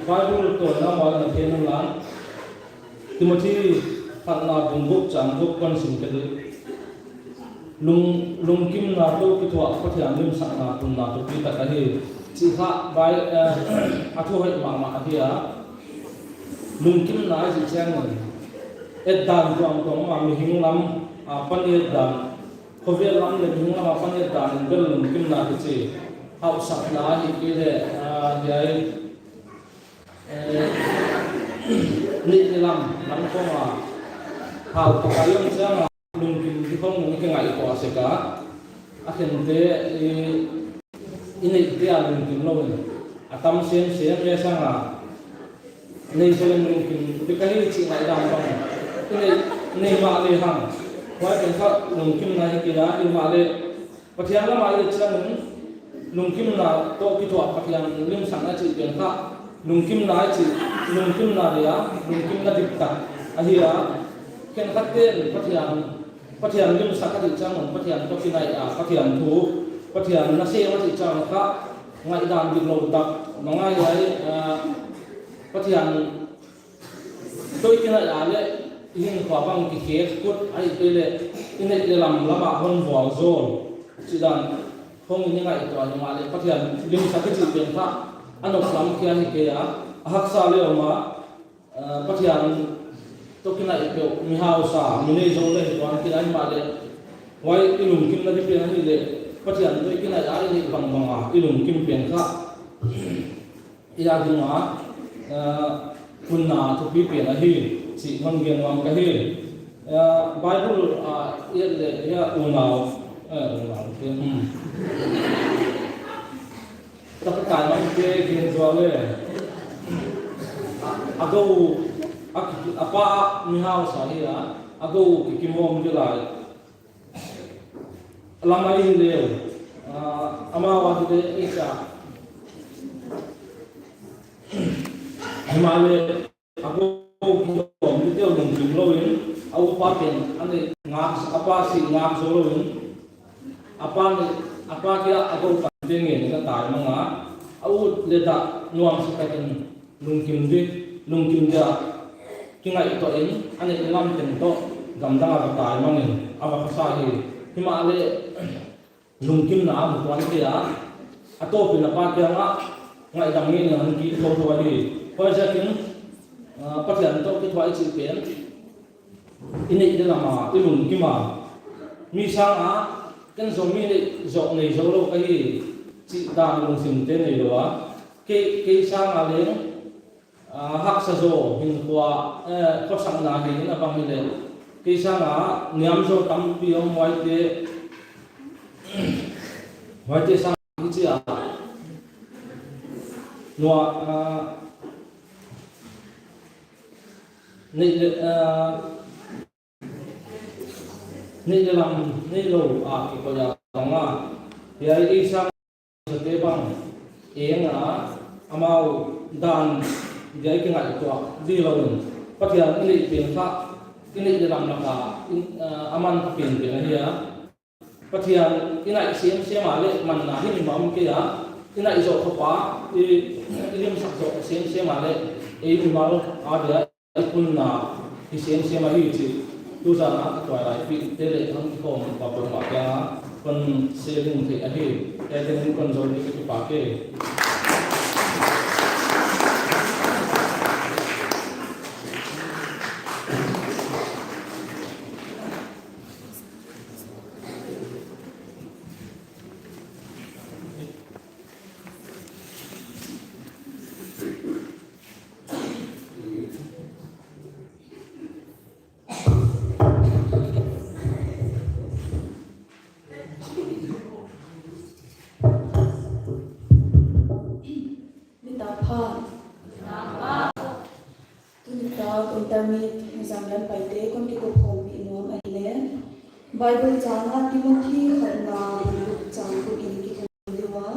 Bible toh na mual na phen lang. Timothy khatna bung guk chang guk kon sim ka di. Lung, lungkimna toh kithuah Pathian limsakna tunna thupi tak ahi. Chih kha bai, eh, a thu hoih mahmah ahi a. Lungkimna i chih chiangin, etdan tuamtuam a mihing lam, a, pan i etdan, khovel lam leh mihing lam a pan i etdan in bel lungkimna kichi. Hausakna ahihkeileh, a, hiai, eh, neih leh lam, lam khawng a, hau tak a i om chiang a, lungkim di khawng i kingaihtuah sek a, a khente i, i neihte a lungkim lou in, a tam semsem leh sang a, nei sek leng lungkim di ka hi chih ngaihdan bang, i nei, nei mahleh hang, huai pen kha lungkimna hi kei a, himahleh, Pathian lam a i et chiangin, lungkimna toh kithuah Pathian limsakna chih pen kha, lungkimna i chih, lungkimna dia, lungkimna diktak ahi a, khenkhat ten Pathian, Pathian limsak a chih chiangin, Pathian toh kinaih a, Pathian thu, Pathian nasem a chih chiang kha, ngaihdan diklou tak, mangngilh ai, a, Pathian toh i kinaih a leh, i hinkhua bang kikhek kut ahihkeileh, i neih leh lam lam a hon vualzawl. Chih dan, hong i ngaihtuah himahleh, Pathian limsak i chih pen kha, a nop lam kia hi kei a, a haksa leh om a, eh, Pathian toh kinaih peuh, mi hausa, mi neih zou leh hi tuan kinaih mahleh, huai i lungkimna di pen ahihleh, Pathian toh i kinaih a i neih bangbang a, i lungkim pen kha. I a ding a, eh, tunna thupi pen ahi, chih hon gen nuam ka hi. Eh, Bible a, i et leh, i a unau, eh, unau, hmm. te gen zual le. A, a gou, a, a pa mihausa hi a, a gou kikim om di lai. Lamai hi le, ah, amau a di le, ei sa. Himahleh, a gou kikim di te lungkim lou in, a upa pen, a neih ngak, a pa sih ngak zou lou in, a pa neih, a pa kia a gou tan te ngen in a tai mang a, a ut leh dah nuamsa takin lungkim di, lungkim dia kingaihtuah in, a neih lam teng toh gamdang a va tai mang in, a va khosa hi. Himahleh, lungkimna a mu tuan kei a, a tawpin a pa kiangah ngaihdam ngeingei in a hon kithou thou ahi. Huaiziakin, ah, Pathian toh kithuah i chih pen, i neih leh lam a i lungkim a. Mi sang a, ken zong mi neih zoh nei zou lou ka hi chih dan lungsim te nei lou a. Kei, kei sang a leng, ah, haksa zaw, hinkhua, eh, khosakna hi in a bang hi leh. Kei sang a, niam zaw tampi om huaite, huaite sang hi chia. Nua, ah, neih leh, ah, neih leh lam, neih lou, ah, kikoih a bang a. Hiai i sang te bang, eng a, amau dan dia i kingaihtuah di lou in. Pathian i neih pen kha, i neih leh lam lak a, in, ah, aman a pen pen ahi a. Pathian i naih semsem a leh manna hi mimal kei a, i naih zoh khop a, i, i limsak zoh semsem a leh, ei mimal a dia i punna hi semsem ahi chih, tuzan a ka tuailai pih te leh hong kikhawm pa pon mah kiang a kon sharing theih ahi. Hiai teng in kon zou di ka kipak e. Nitak pha. Tunitak intermit zang lian paite kon kikup khawmpih nuam ahi leh, Bible chang a Timothy khatna bung guk chang guk in kikum di ua.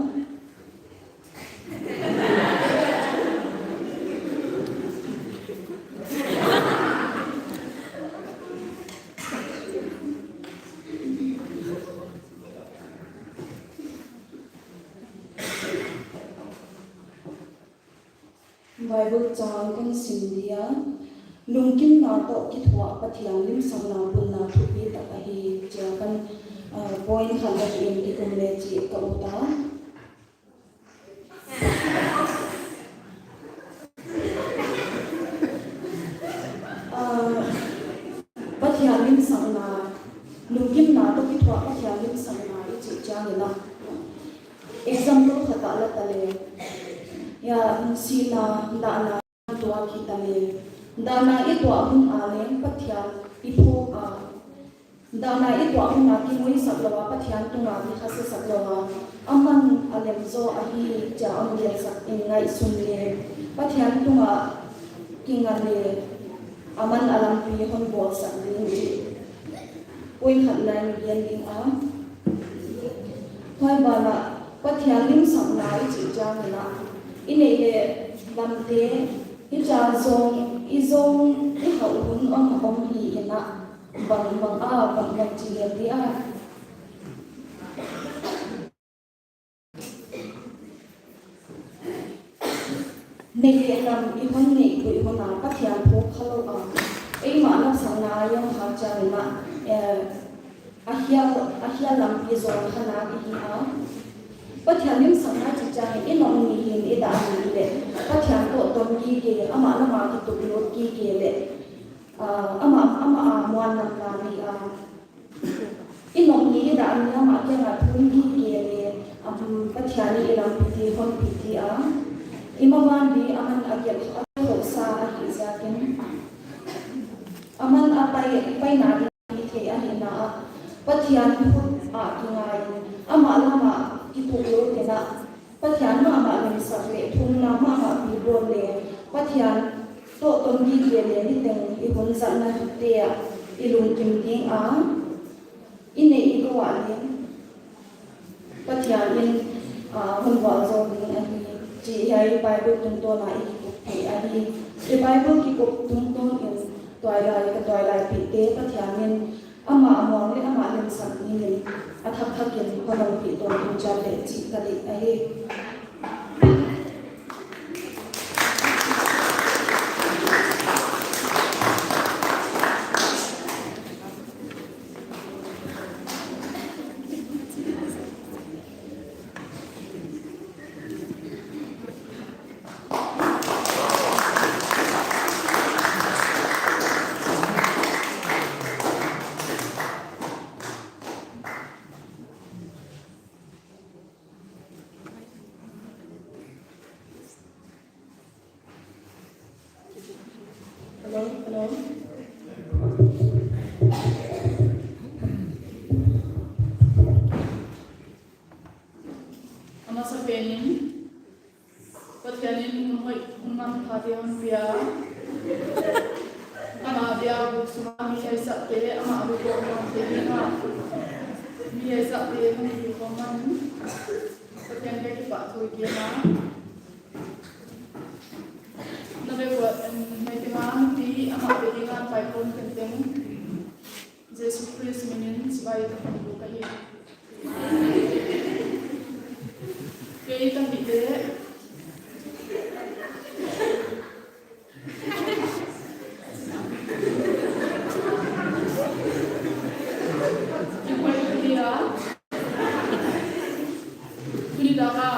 Bible chang kon sim dia, lungkimna toh kithuah Pathian limsakna punna thupi tak ahi chia kan, ah, point khat lak in kikum le chih ka ut a. Ah, Pathian limsakna, lungkimna toh kithuah Pathian limsakna i chih chiang in a. Example khat a la ta leh. Ya, sihna, dahna tuak hi ta leh. Dahna i tuah hun a leng Pathian i phawk a. Dahna i tuah hun a kinguisak lou a, Pathian tunga kikhasia sak lou a. Aman a lem zaw ahi chia hon gelsak in ngaihsun leh. Pathian tunga kinga leh. Aman a lampi hon bawlsak ding chih. Point khatna in gen ding a. Huai banah Pathian limsakna i chih chiang in a, i neih leh lamte, i cha zong, i zong, i hauh hun om om hi in a, bang bang a, bang bang chi leh di a. Neih leh lam i hon neih guih hun a Pathian phawk kha lou a. Eimah lamsakna i om khak chiang in a, eh, a hial, a hial lampi zawn kha nak i hi a. Pathian limsakna chih chiang in i nop ni hin i dah ni leh. Pathian toh ton gige, amah lam a kituklut gige leh. Ah, amah, amah a muanna nei a. I nop ni i dah ni amah kiangah thum gige leh, um, Pathian in i lampi te hon pi di a. I maban di aman a gelh, a gelhsa ahih ziakin. Aman a pai, paina ding thei ahihna ah. Pathian khut ah kinga in. Amah lam a kituklut in a. Pathian mahmah leh sak leh thumna mahmah pi bawl leh Pathian toh tongkik leh leh niteng i hun zatnate ah i lungkim ding a, i neih i gou ah leng Pathian in, ah, hun vualzawl ding ahi chih hiai Bible tungtawn a i kikup thei ahi. I Bible kikup tungtawn in tuailai, ka tuailaipihte Pathian in amah a muang leh amah lemsak dingin a thakthak in hon ompih tawntung chiat leh chih ka deih ahi. Hello, hello. A masa pen in, Pathian in hun hoih hun manpha te hon pia. Amah biakbuk sunga mi haisakte, amah biakbuk sunga mi haisakte hon biak man. Pathian ka kipahthu kei. Na bek uah, em, na kei ma nupi amah bek in ngai pai kon tengteng. Jesu Khrist min in chibai ka hon buk ahi. Kei ka hih leh. Kipahhuai dia. Tuni dak a.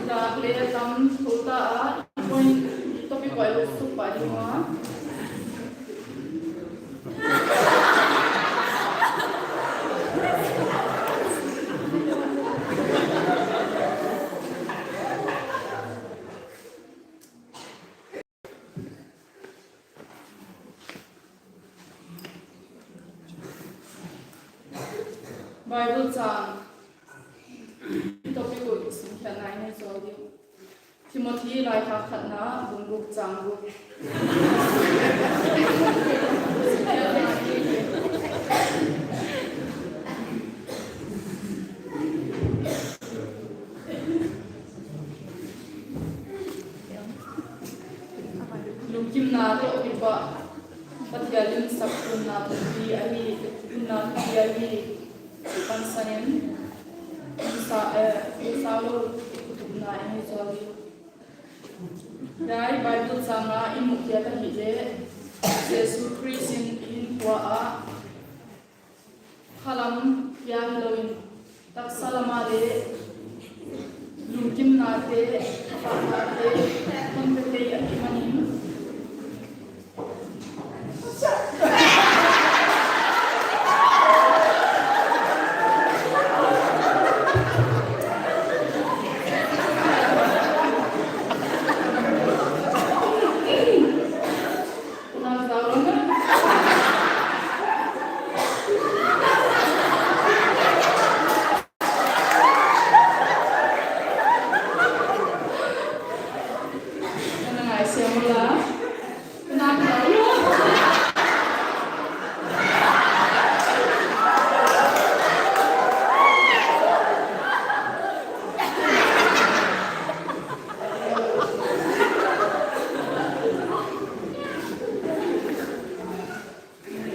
Dak leh tam thou ta a, point topic wise suk pah ding ua. Bible chang topic uh i sim khiakna i nei zual ding. Timothy laikhak khatna bung guk chang guk. Lungkimna toh kipah, Pathian limsak tunna thupi ahi, tunna thupi ahi. Pansan in, sa, eh, sa lou, tupna ahi zual hi. Hiai Bible chang a i muh khiak ahih leh, Jesu Khrist in i hinkhua ah khalam kia hilou in, taksa lam ah leng lungkimna te, kipahnate hon pe thei ahihman in.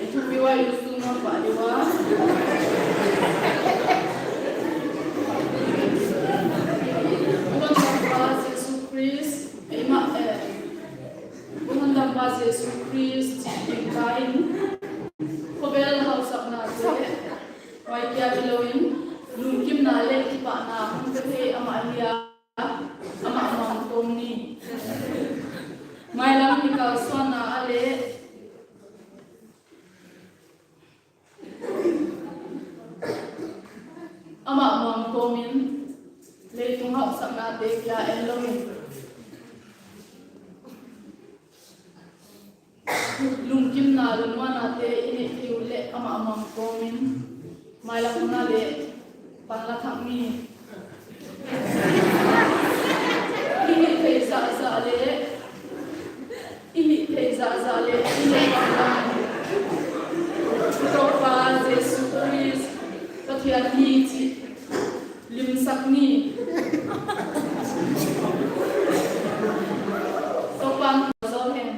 Thupi ua, i sung a pah di ua. Hondampa Jesu Khrist, eimah, eh, Hondampa Jesu Khrist, chih gingta in, khovel hausakna te, huai kia hilou in, lungkimna leh kipahna hon pe thei amah ahi a. Amah mah tawm ni. Mailam i kalsuanna ah leng, Kawmin leitung hausaknate kia en louin, lungkimna leh nuamnate i neih theih uleh amah mang kawmin mailam hun ah leng panla thak ni. I hih theih zahzah leh, i hih theih zahzah leh i leh bang bang Toupa Jesu Khrist Pathian hi chih limsak ni. Toupan zong hen.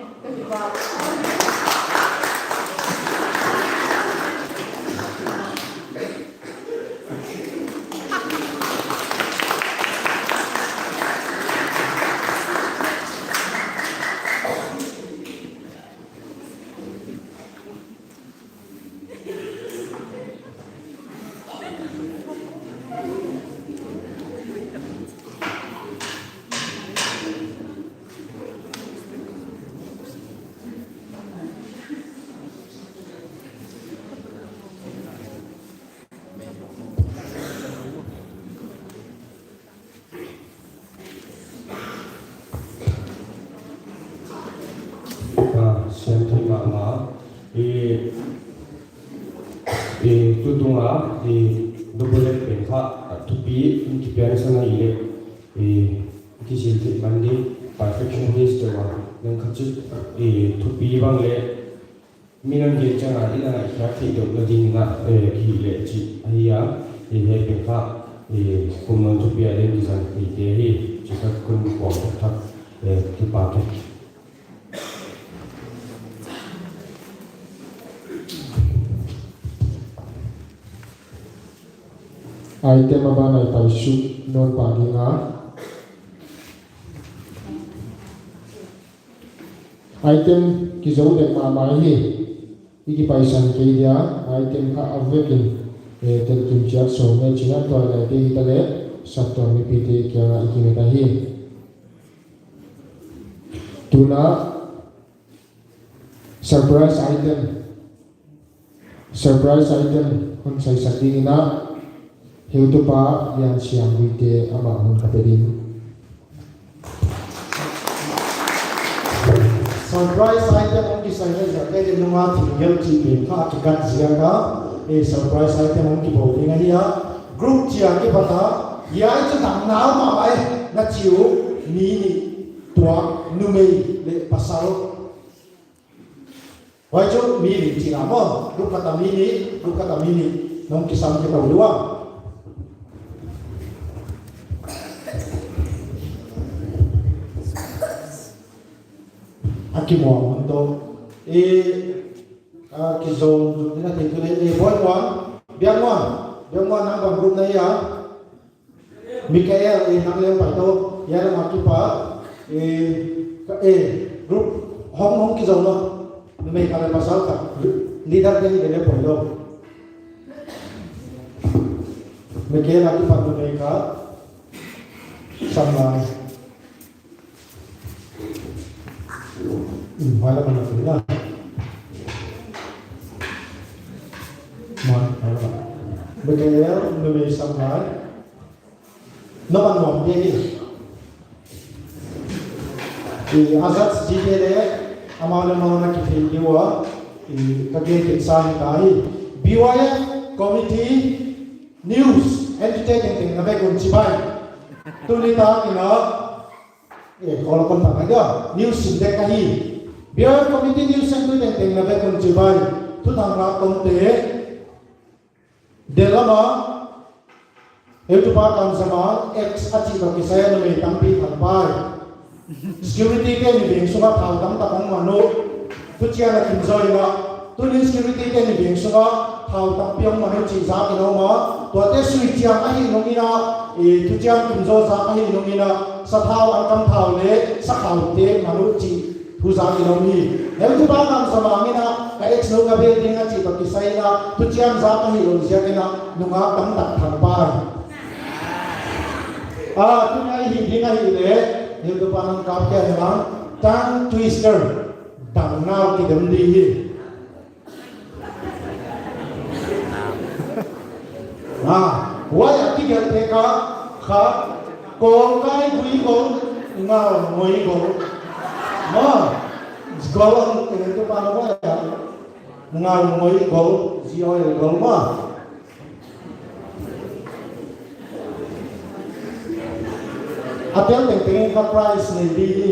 Ah, siam thei mahmah. I, i, tutung a, i, double pen kha, ah, thupi, in kipian sana i leh, i, kisil thei man di, perfectionist te wa, nang kha chu, i, thupi bang leh, mi nang gen chang a, i nang a khiak theih deuh na ding in a, eh, hi leh chih ahi a, i hih pen kha, eh, kum nung thupi a leng kizang thei te hi, chih kha kon kuang thak thak, eh, kipak e. Item a ban a i paisuk nawn pah ding a. Item kizou dek mahmah hi, i kipaisan kei dia, item kha a vekin, eh, telkim chiat sawm ngen chih a, tua leh te hi ta leh, saptuam mipite kiang a i kimet ahi. Tuna, surprise item. Surprise item hon saisak ding in a, heutupa Liansiam Guite amah hon ka pe ding. Surprise item hon kisai leh zak kei di nunga thingel chih pen kha kikat ziak a, eh, surprise item hon kibawl ding ahi a, group chia kipat a, hiai chu dang nau mah ai, na chi uh, mi nih tuak, numei leh pasal. Huai chu mi nih chih na maw, group khat a mi nih, group khat a mi nih, nong kisam kei tou lua. A kimuang hun tou. E, a kizom zom ding a thei tu leh, e, Boy Muan, Biang Muan, Biang Muan nang bang group na hia? Michael, eh, nang leng pai tou, hiai lam a kipan, eh, ka, eh, group, hong, hong kizom lou, numei khat leh pasal khat, leader te hi leh leh pai lou. Michael a kipan numei khat, Samlai. Hmm, huai lam a na pai na. Muan, huai lam a. Michael, numei Samlai. Na man nuam te hi. I Azat G K leh amau leh amau na kithei di ua. I ka gen kei sa hi ta hi. B Y F committee news entute tengteng na vek un chibai. Tuni tak in a, eh, call kon tak a news sim dek ahi. B Y F committee news entute tengteng na vek un chibai. Thuthang rak tawmte. Del lam a, heutupa Kamzamang, X a chih toh kisai a numei tampi thang pai. Security te ni veng sunga thau tamtak hong man uh. Thuchiam a kim zaw in a, tuni security te ni veng sunga thau tampi hong man uh chih zak in a om a. Tuate sui chiang ahih nung in a, eh, thuchiam kim zaw zak ahih nung in a, sathau, ankam thau leh sakhau te man uh chih thu zak in om hi. Heutupa Kamzamang in a, ka ex nu ka bel ding a chih toh kisai in a, thuchiam zak ahihlou ziak in a, nungak tamtak thang pai. Ah, tuni a i hih ding ahih leh, heutupa nang kap kia hi lang, tongue twister, dang nau kidem di hi. Ah, huai a ki Te ka, ka, kawlkai gui gol, ngal ngoi gol. Ma, gol ang, eh, tu pa na ba ya? Ngal ngoi gol, G O L gol ma. A tel tengteng ka prize nei di di.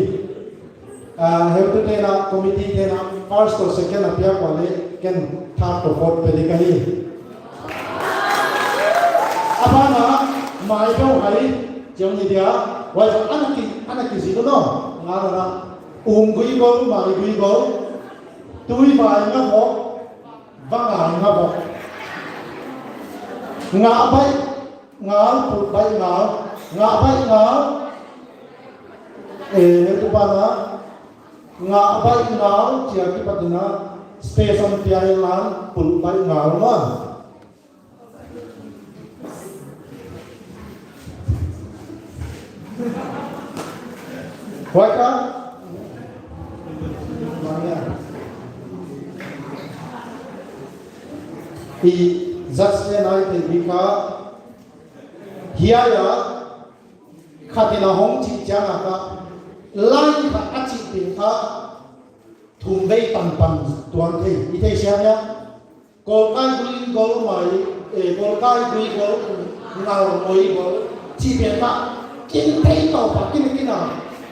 Ah, heutute'n a, committeete'n a, first toh second a piak ua leh, ken third toh fourth pe di ka hi. A ban ah, Maibeuhai, chiang ni dia, huai ana ki, ana kizi uh no, nga na na, um gui gol, mai gui gol, tui vai nga bok, va ngai nga bok. Nga bai, ngal, put bai ngal, nga bai ngal. Eh, tu pa na, nga bai ngal, chia kipat in a, space om pia in lan, put bai ngal ma. Huai ka? I judge te nai te bi ka. Hiai a, khat in a hong chih chiang a ka. Line khat a chih pen ka. Thum vei tan pan tuan thei. I thei siam ya. Kawlkai gui gol mai, eh, kawlkai gui gol, ngal ngoi gol. Chih pen ka, kin thei tou pa, kin, kin a.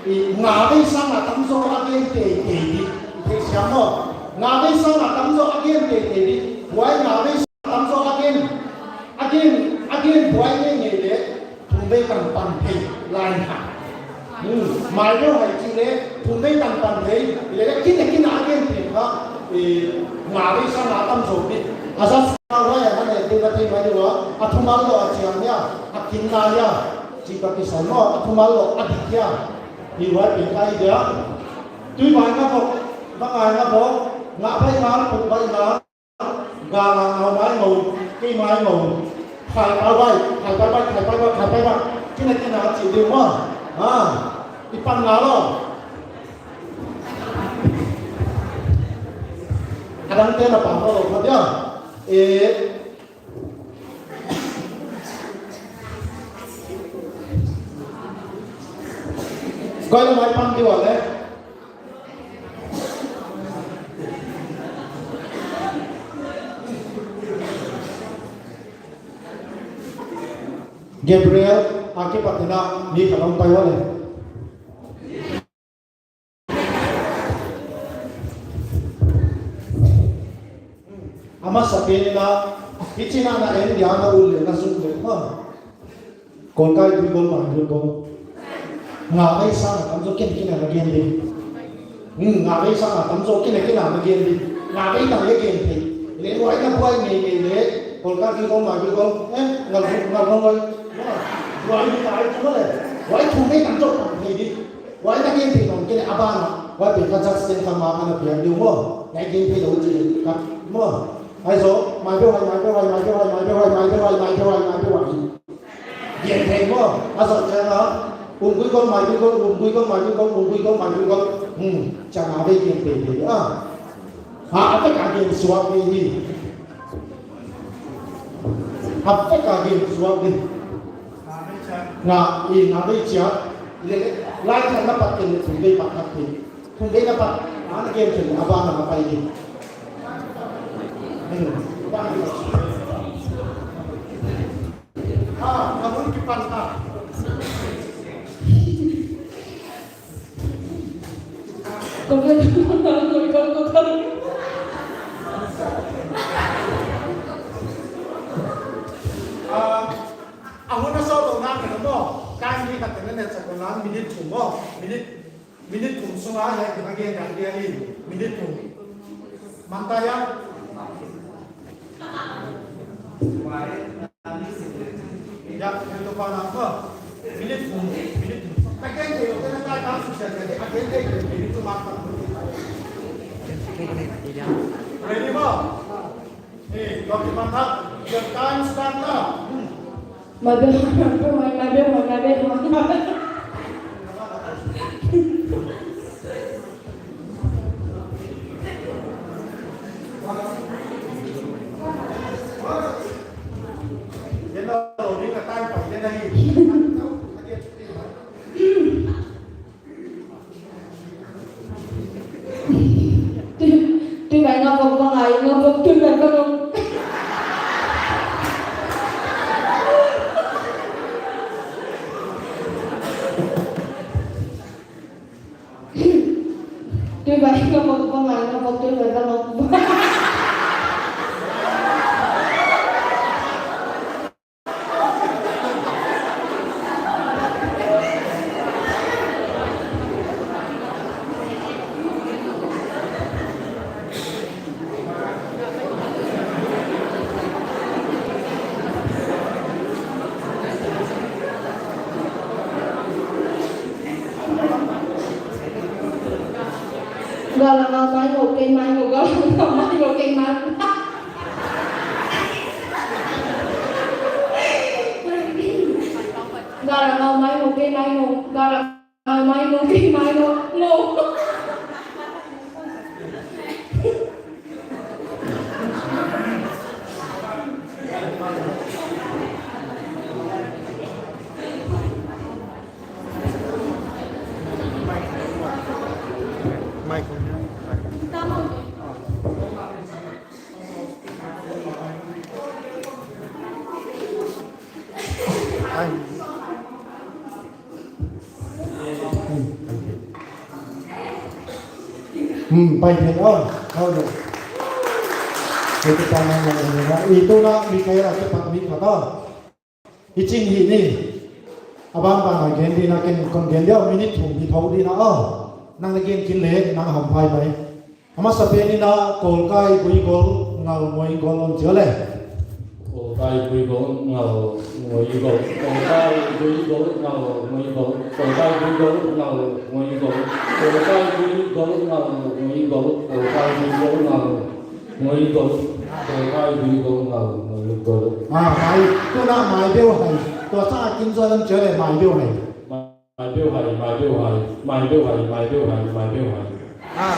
I nga vei sang a tamzaw a gen teitei di. I thei siam maw. Nga vei sang a tamzaw a gen teitei di. Huai nga vei sang a tamzaw a gen. A gen, a gen buai ngeingei leh. Thum vei tan pan thei, line khat. Hmm, Maibeuhai chih leh, thum vei tan pan thei, leh leh kin leh kin a gen thei kha, eh, nga vei sang a tamzaw pi. A zat sa huai a na leh thei na thei mai di ua, a thumal lou a chiang hia, a kin na hia, chih ka kisai maw, a thumal lou a dik hia. Hi huai pen ka hi dia. Tui vai nga bok, va ngai nga bok, nga vai nga, put vai nga. Ga nga ngau mai ngau, kei mai ngau. Khai pa bai, khai pa bai, khai pa bai, khai pa bai. Kina kina chi de ma. Ah, i pan nga lo. Adang te na pan lo, ma dia. Eh. Koi lo mai pan di wa le. Gabriel, a kipat in a, mi khat hong pai ua le. A masa pen in a, hichi na na en dia na ul le na zum le ma. Kawlkai gui gol, mai gui gol. Nga vei sang a tamzaw kin kin a na gen di. Hmm, nga vei sang a tamzaw kin kin a na gen di. Nga vei tan leh gen thei. Leh huai na buai ngeingei leh. Kawlkai gui gol, mai gui gol. Eh, ngal gui, ngal gui gol. Huai ni tai tu le. Huai thum vei tamzaw pan thei di. Huai na gen thei nawn kei leh a ban ah. Huai pen ka judge ten ka ma ana piak di maw. Huai gen thei lou chi ka maw. Huai zaw, Maibeuhai, Maibeuhai, Maibeuhai. Gen thei maw, a zat chiang a, um gui gol, mai gui gol, um gui gol, mai gui gol, um gui gol, mai gui gol. Hmm, chiang a vei gen thei thei a. Ha, a vek a gen suak di hi. A vek a gen suak di. Nga, i nga vei chiat. Leh, leh, lai chiat na pat ken leh thum vei pat khat thei. Thum vei na pat, a na gen thei, a ban na pai di. Hmm. Ah, a hun kipan ta. Kau kan, kau kan, kau kan. Ah, a hun a sawt louhna ka na maw. Time ni ka tene ne chak louhna minute thum maw. Minute Minute thum sung a hiai ka gen dan dia hi. Minute thum. Man ta ya. Ya, tu pa na ko. Minute thum, minute thum. Ka gen thei lou, ka na kai ka su sia ka di, a gen thei lou, minute thum a ka. Ready maw? Hey, Doctor Mantha, your time start now. Hmm. Maibeuhai, Maibeuhai, Maibeuhai, Maibeuhai. Then, uh, during the time, Gala ngau mai ngou kei mai ngou, gala ngau mai ngou kei mai. Gala ngau mai ngou kei mai ngou, gala ngau mai ngou kei mai ngou, ngou. Hmm, pai thei, oh, oh, no. Itu tanah yang ini, itu nak Mikael aja pak mi kata. Hiching hi ni. Abang bang a gen di na ken kon gen dia minute thum hi thou di na, oh. Nang na gen kin le nang ham phai mai. Ama sapen ni na kolkai gui gol ngal ngoi gol on chia le. Kolkai gui gol ngal ngoi gol. Kolkai gui gol ngal ngoi gol. Kolkai gui gol ngal ngoi gol. Kolkai gui gol ngal ngoi gol. Kolkai gui gol ngal ngoi gol. Kolkai gui gol ngal ngoi gol. Ah, mai, tu na mai beu hai. Tua sa kin zo lam chia le mai beu hai. Mai beu hai, mai beu hai, mai beu hai, mai beu hai, mai beu hai. Ah.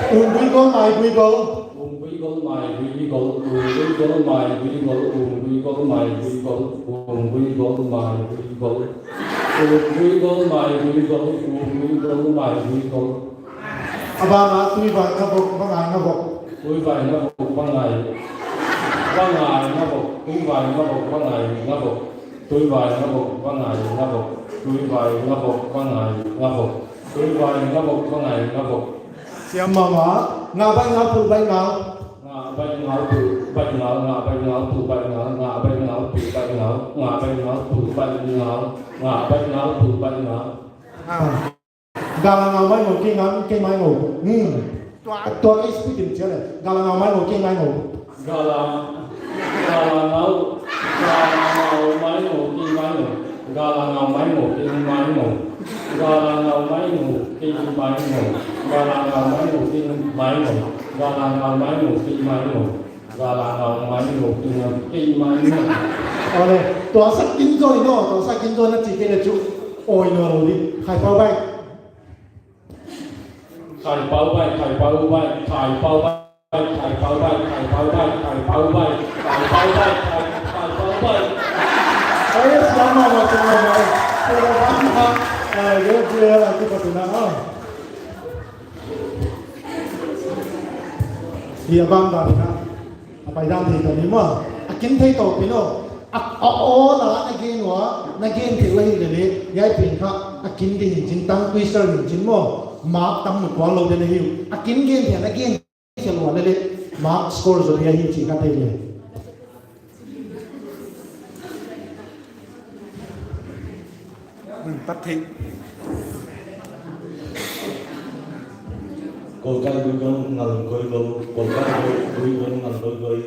Um gui gol, mai gui gol. Um gui gol, mai gui gol, um gui gol, mai gui gol, um gui gol, mai gui gol, um gui gol, mai gui gol. Um gui gol, mai gui gol, um gui gol, mai gui gol. Abang a, tuivai ngabok, bangai ngabok. Tuivai ngabok, bangai. Bangai ngabok, tuivai ngabok, bangai ngabok. Tuivai ngabok, bangai ngabok. Tuivai ngabok, bangai ngabok. Tuivai ngabok, bangai ngabok. Siam mama, nga bai nga pul bai nga. Nga bai nga pul bai nga, nga bai nga pul bai nga, nga bai nga pul bai nga, nga bai nga pul bai nga, nga bai nga pul bai nga. Ah. Gala ngau mai ngou kei ngau kei mai ngou. Hmm. Tua kei speaking chia le. Gala ngau mai ngou kei mai ngou. Gala, gala ngau, gala ngau mai ngou kei mai ngou. Gala ngau mai ngou kei mai ngou. Gala ngau mai ngou kei mai ngou. Gala ngau mai ngou kei mai ngou. Gala ngau mai ngou kei mai ngou. Gala ngau mai ngou kei mai ngou. Ole, tua sa kin zo no, tua sa kin zo na chi kei le chu. Oi no lo di. Khai pau bai. Khai pau bai, khai pau bai, khai pau bai, khai pau bai, khai pau bai, khai pau bai, khai pau bai, khai, khai pau bai. Ai, selamat, selamat. Selamat, eh, dia, dia lagi patut nak, ah. Dia bang dah, nak. A pai dan thei ta ni maw. A kin thei tou pi no. A, a, aw la na gen ua, na gen thei ua hi le le, hiai pen kha, a kin di hin chin tang twister hin chin maw. Mark tam mu kuang lou de na hi. A kin gen thei, na gen thei ua le le, mark score zo hiai hi chi ka thei le. Hmm, pat thei. Kolkai gui gol ngal goi gol, kolkai gui gol ngal goi goi.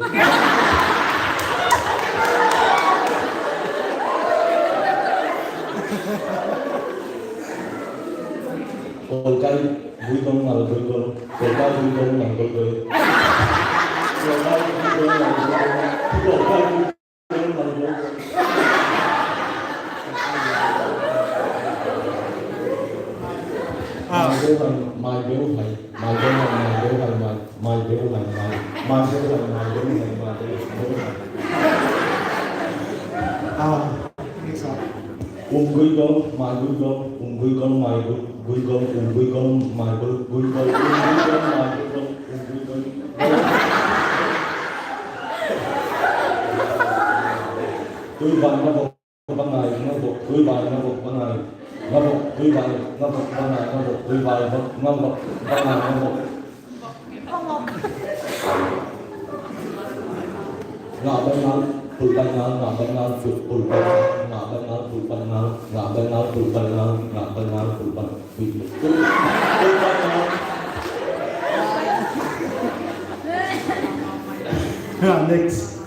Kolkai gui gol ngal goi gol, kolkai gui gol ngal goi goi. Kolkai gui gol ngal goi goi. Kolkai gui Ah. Mai beu hai, mai beu hai, mai beu hai, mai, mai beu hai, mai, mai beu hai, mai beu hai, mai beu hai. Ah, next one. Um gui gol, mai gui gol, um gui gol, mai gui, gui gol, um gui gol, mai gui, gui gol, um gui gol, mai gui gol, um gui gol. Tuivai ngabok. Bangai ngabok, tuivai ngabok, bangai ngabok, tuivai ngabok, bangai ngabok, tuivai ngabok, bangai ngabok. Nga bai nga, pul bai nga, nga bai nga, pul, pul bai nga, nga bai nga, pul bai nga, nga bai nga, pul bai nga, nga bai nga, pul bai, pul, pul bai nga. Next.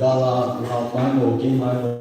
Gala ngau mai ngou kei mai ngou.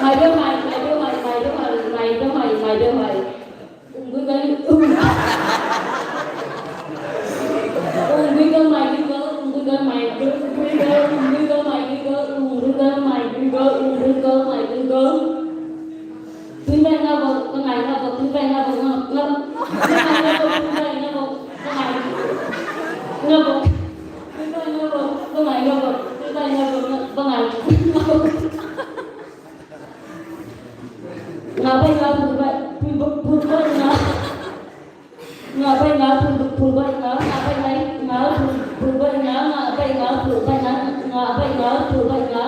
Mai deuh hai, mai deuh hai, mai deuh hai, mai deuh hai, mai deuh hai. Ung gui gui, ung. Ung gui gui mai gui gui, ung gui gui mai gui gui, ung gui gui mai gui gui, ung gui gui mai gui gui, ung gui gui mai gui gui. Tui bai nga bok, ka ngai nga bok, tui bai nga bok, nga, nga. Tui bai nga bok, tui bai nga bok, ka ngai nga bok. Tui bai nga bok, ka ngai nga bok, tui bai nga bok, nga, ka ngai nga bok. Nga bai nga, phul bai, phul, phul bai nga. Nga bai nga, phul, phul bai nga, nga bai nga, nga phul, phul bai nga, nga bai nga, phul bai nga, nga bai nga, phul bai nga,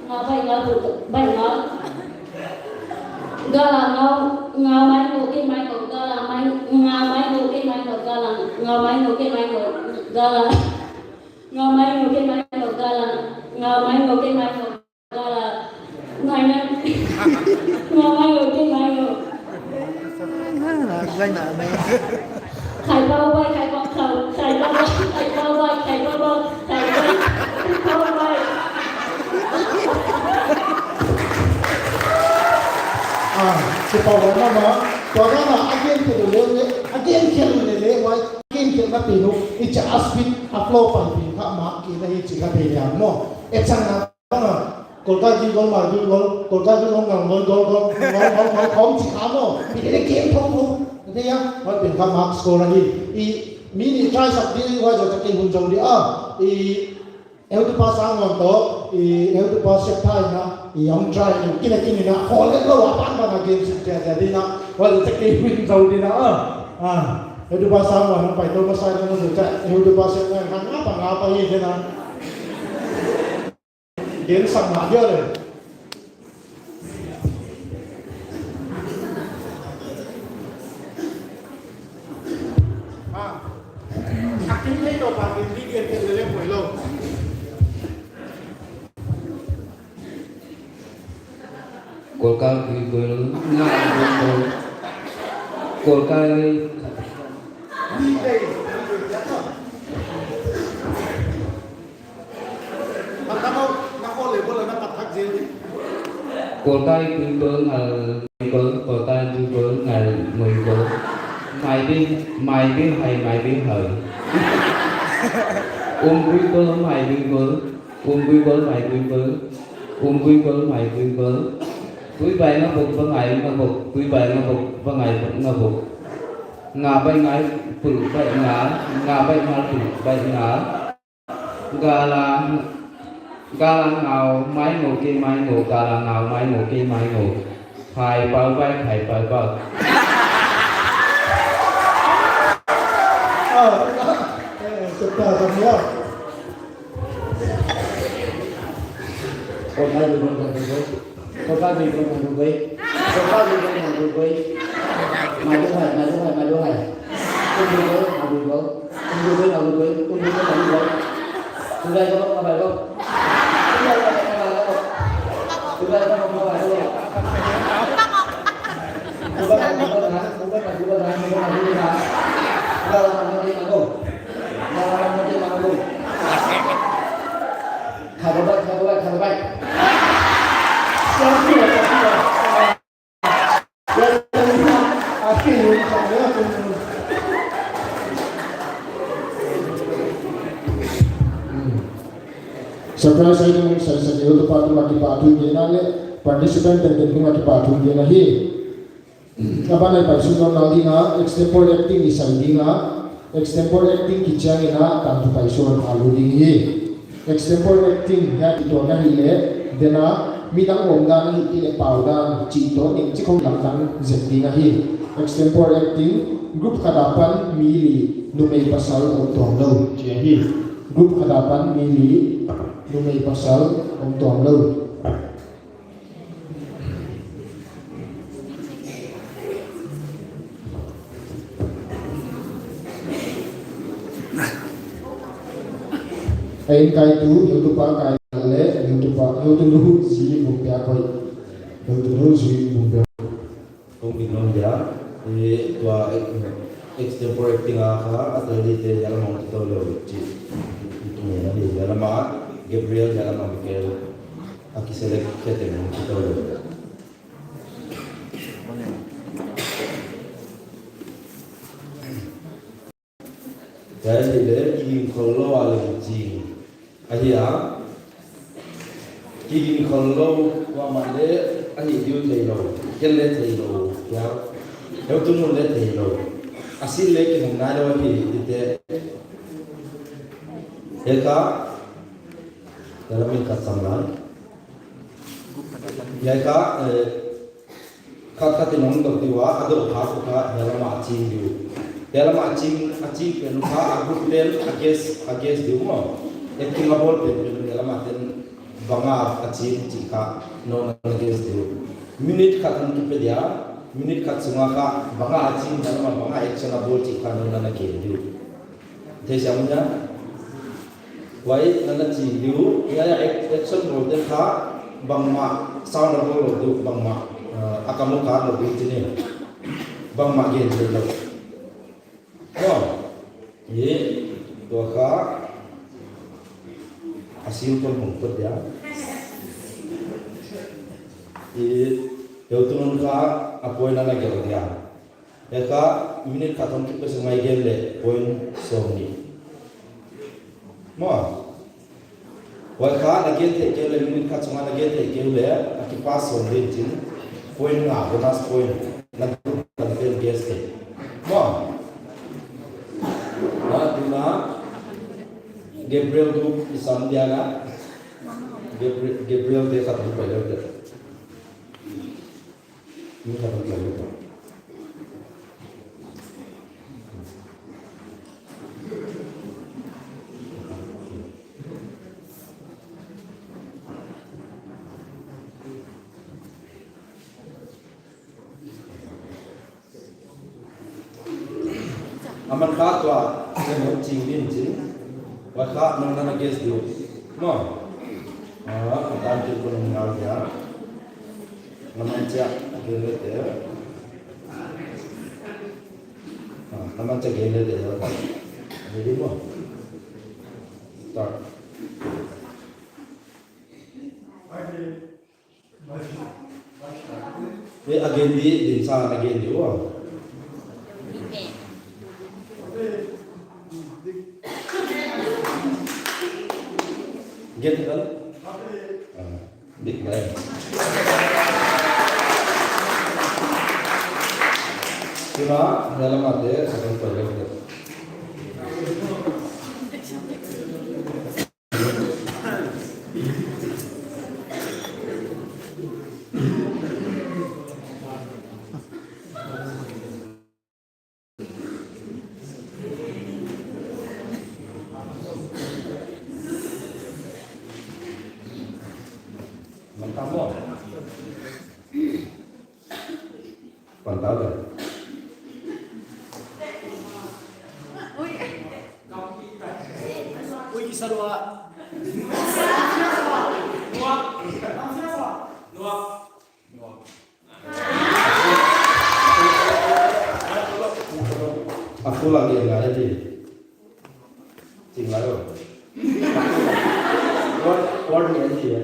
nga bai nga, phul bai nga. Gala ngau, ngau mai ngau ke mai ngau, gala mai, ngau mai ngau ke mai ngau, gala, ngau mai ngau ke mai ngau, gala, ngau mai ngau ke mai ngau, gala, ngau mai ngau ke mai ngau. Gala, ngai na. Nga mai lo, ke mai lo. Khai pau bai, khai pau khau, khai pau bai, khai pau bai, khai pau bai, khai pau, khai pau bai. Ah, si pau bai mama. Tua gana again ke lo le, again ke lo le le, wai, again ke na pinu. Icha a speed, a flow pan pin kha ma ki na hi chi ka pe ya mo. E chang na. Kolkai gui gol, mai gui gol, Kolkai gui gol, ngal gol, gol, gol, gol, gol, gol, om chi kha mo. Mi de game thong thong. Te ya, wan pen kha mark score ahi. I, mi ni try sak di, wai zo tak kei hun zong di a. I, eu tu pa sang wan to, i, eu tu pa sep thai na, i, om try ni, kina kini na, hol le lo, a pan pan a game sip tia tia di na, wai zo tak kei hun zong di na, a. A, eu tu pa sang wan, pai to ma sai na, zo tak, eu tu pa sep thai na, nga pa nga pa hi de na. Gen sang mah dia le. Ah. Akin thei to pa, kin di gen gen le le poi lo. Kolkai gui gol, nga gui gol. Kolkai. Di gen. Kolkai gui gol ngal ngui gol, Kolkai gui gol ngal ngui gol. Mai bi, mai bi hai, mai bi hai. Um gui gol, mai gui gol. Um gui gol, mai gui gol. Um gui gol, mai gui gol. Tui bai nga bok, ba ngai nga bok. Tui bai nga bok, ba ngai nga bok. Nga bai ngai, pul bai nga. Nga bai nga, pul bai nga. Gala, gala ngau, mai ngau ke mai ngau, gala ngau, mai ngau ke mai ngau. Khai pau bai, khai pau bai. Ah, eh, suka kami ya. Kolkai gui gol, Kolkai gui gol. Kolkai gui gol, Kolkai gui gol. Kolkai gui gol, Kolkai gui gol. Mai do hai, mai do hai, mai do hai. Kolkai gui gol, mai do gol. Kolkai gui gol, mai do gol. Kolkai gui gol, mai do gol. Kolkai gui gol, mai do gol. Kolkai gui gol, mai do gol. Kolkai gui gol, mai do gol. Kolkai gui gol, mai do gol. Kolkai gui gol, mai do gol. Kolkai gui gol, mai do gol. Kolkai gui gol, mai do gol. Khababai, khababai, khababai. Surprise item sari sari ho tu pa tu ma ki pa tu ge na le participant ten ten tu ma ki pa tu ge na hi. A ban ah i paisuk nawn ngal ding a, extempore acting i sai ding a, extempore acting kichiang in a tangthu paisuk a lut ding hi. Extempore acting hiai tuan ahihleh, den a midang omdan ahihkeileh paudan chih toh ning chik khong lamdang zek ding ahi. Extempore acting, group khat apan mi li, numei pasal om tuamlou chih ahi. Group khat apan mi li, numei pasal om tuamlou. A innkaitu, heutupa kai leh, heutupa, heutunu Zi Vungpiak hoih. Heutunu Zi Vungpiak. Kong in nong dia, eh, tua, eh, extempore acting a kha, a tali te, hiai lam ah hong kitou lou, chi, tu ni na di, hiai lam ah, Gabriel, hiai lam ah Michael, a kiselect khe te hong kitou lou. Hiai ahihleh, kiging khollou a leh kiching. Ahi a. Kiging khollou, kuamah leh, ahi diu theilou. Ken leh theilou. Hiai. Heutunun leh theilou. A scene leh kihong nailou ahi, tite. Hiai kha. Hiai lam in khat sam lai. Hiai kha, eh, khat khat in hong dok diu a, a dok kha uh kha, hiai lam ah a ching diu. Hiai lam ah a ching, a ching pen uh kha, a group ten, a guess, a guess diu maw. Acting a bawl pen pen, hiai lam ah ten, bang a a ching chih kha, nou na guess diu. Minute khat hong kipe dia, minute khat sung a kha, bang a a ching, hiai lam ah bang a action a bawl chih kha, nou na guess diu. Thei siam nia. Huai na na ching diu, hiai a ac-, action bawl te kha, bangmah sound a bawl lou diu, bangmah, uh, a kam uh kha lou diu chih ni. Bangmah gen lou. Oh. Ye, tua kha, a sil kon hong kot dia. Ye, heutunun kha, a point na na gen dia. Hiai kha minute khat hong kipe sung a i gen leh point sawmnih. Maw. Huai kha na gen theih kei uleh minute khat sung a na gen theih kei uleh a kipass sawm ding chin point nga bonus point na group kan pen guess te. Maw. Na tuna Gabriel group i sam dia na. Gabriel, Gabriel te khat hong pai lou te. Aman kha tua, ken hong ching din chin. Huai kha, nou na na guess diu. Maw. Ah, a tan kin kon ngal dia. Na man chia, gen le te. Ah, na man chia gen le te. Ready, maw? Start. Eh, a gen di, din sa na gen di, uh. Gen di kan? Ah, Big Bang. Tuna, dalam ate, second project. Mantap, bro. Pantau dah. Ui, kisah dua. Dua. Dua. Aku lagi yang ada di. Tinggal tu. What, what ni aja ya?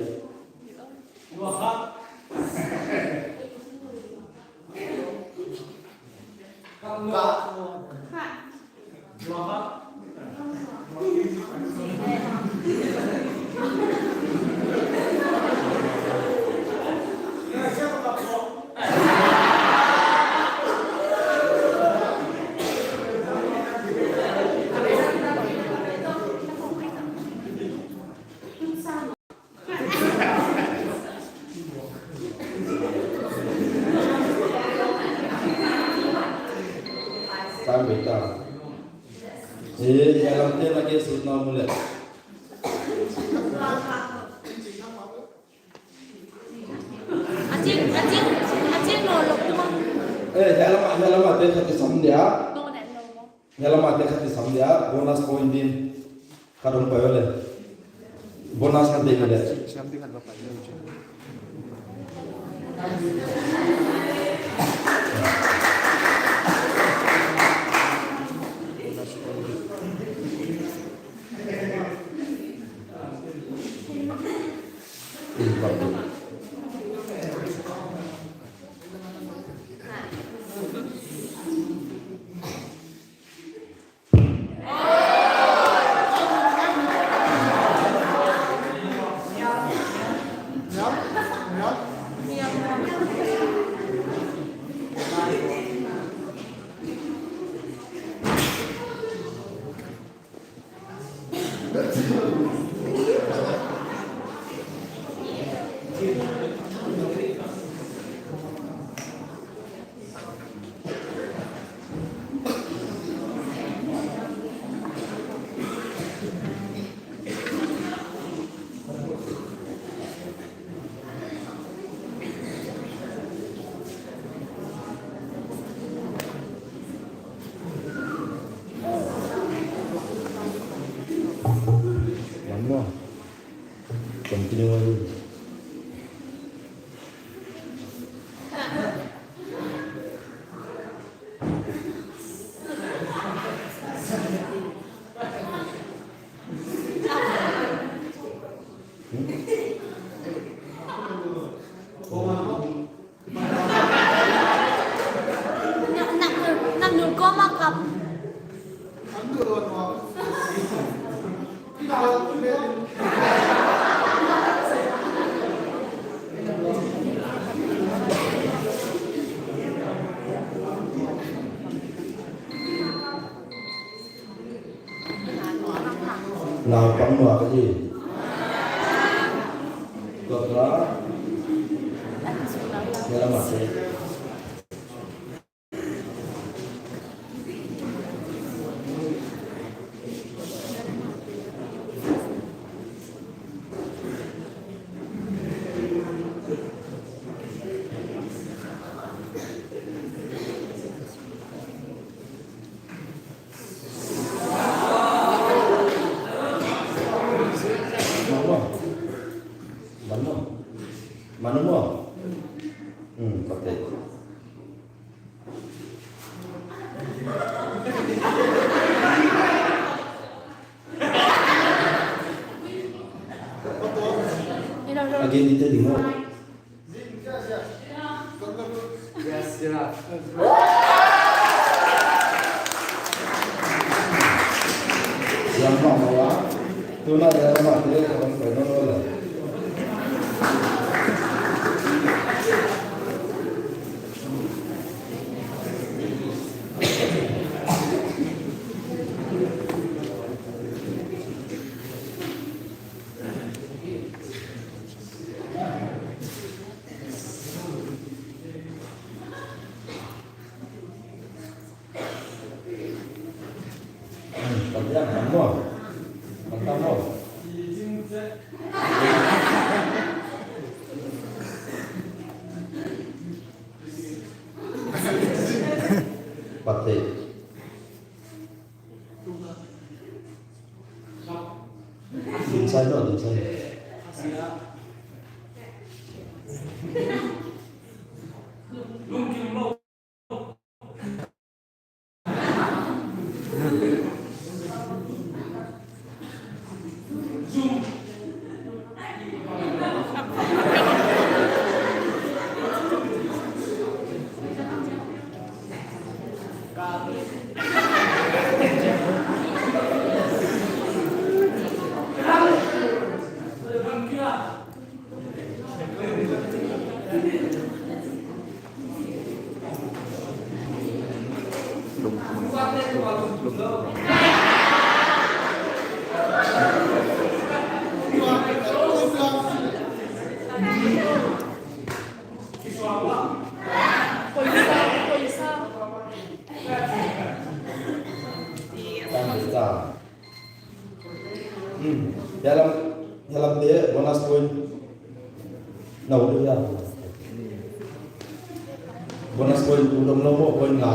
Beta. Eh, hiai lam te na ke sut na mu le. A ching, a ching, a ching no lok tu mang. Eh, hiai lam, hiai lam te khat i sam dia. No, no, no. Hiai lam te khat i sam dia. Bonus point din. Khat hong pai le. Bonus na ding le. One more. Continue. Nak, nak, nak nul koma kap. Naupang nuak a di. Kop la. Hiai lam ah se. Manu mo? Manu mo? Hmm, okay. Again, detail ding mo. Yes, yeah. Yang mah mah. Tuna yang mah dia orang kena lah. Pate. Inside no, inside. Sa. Hmm. Hiai lam, hiai lam te bonus point. Nau te ya. Bonus point tu dong lo mo point nga.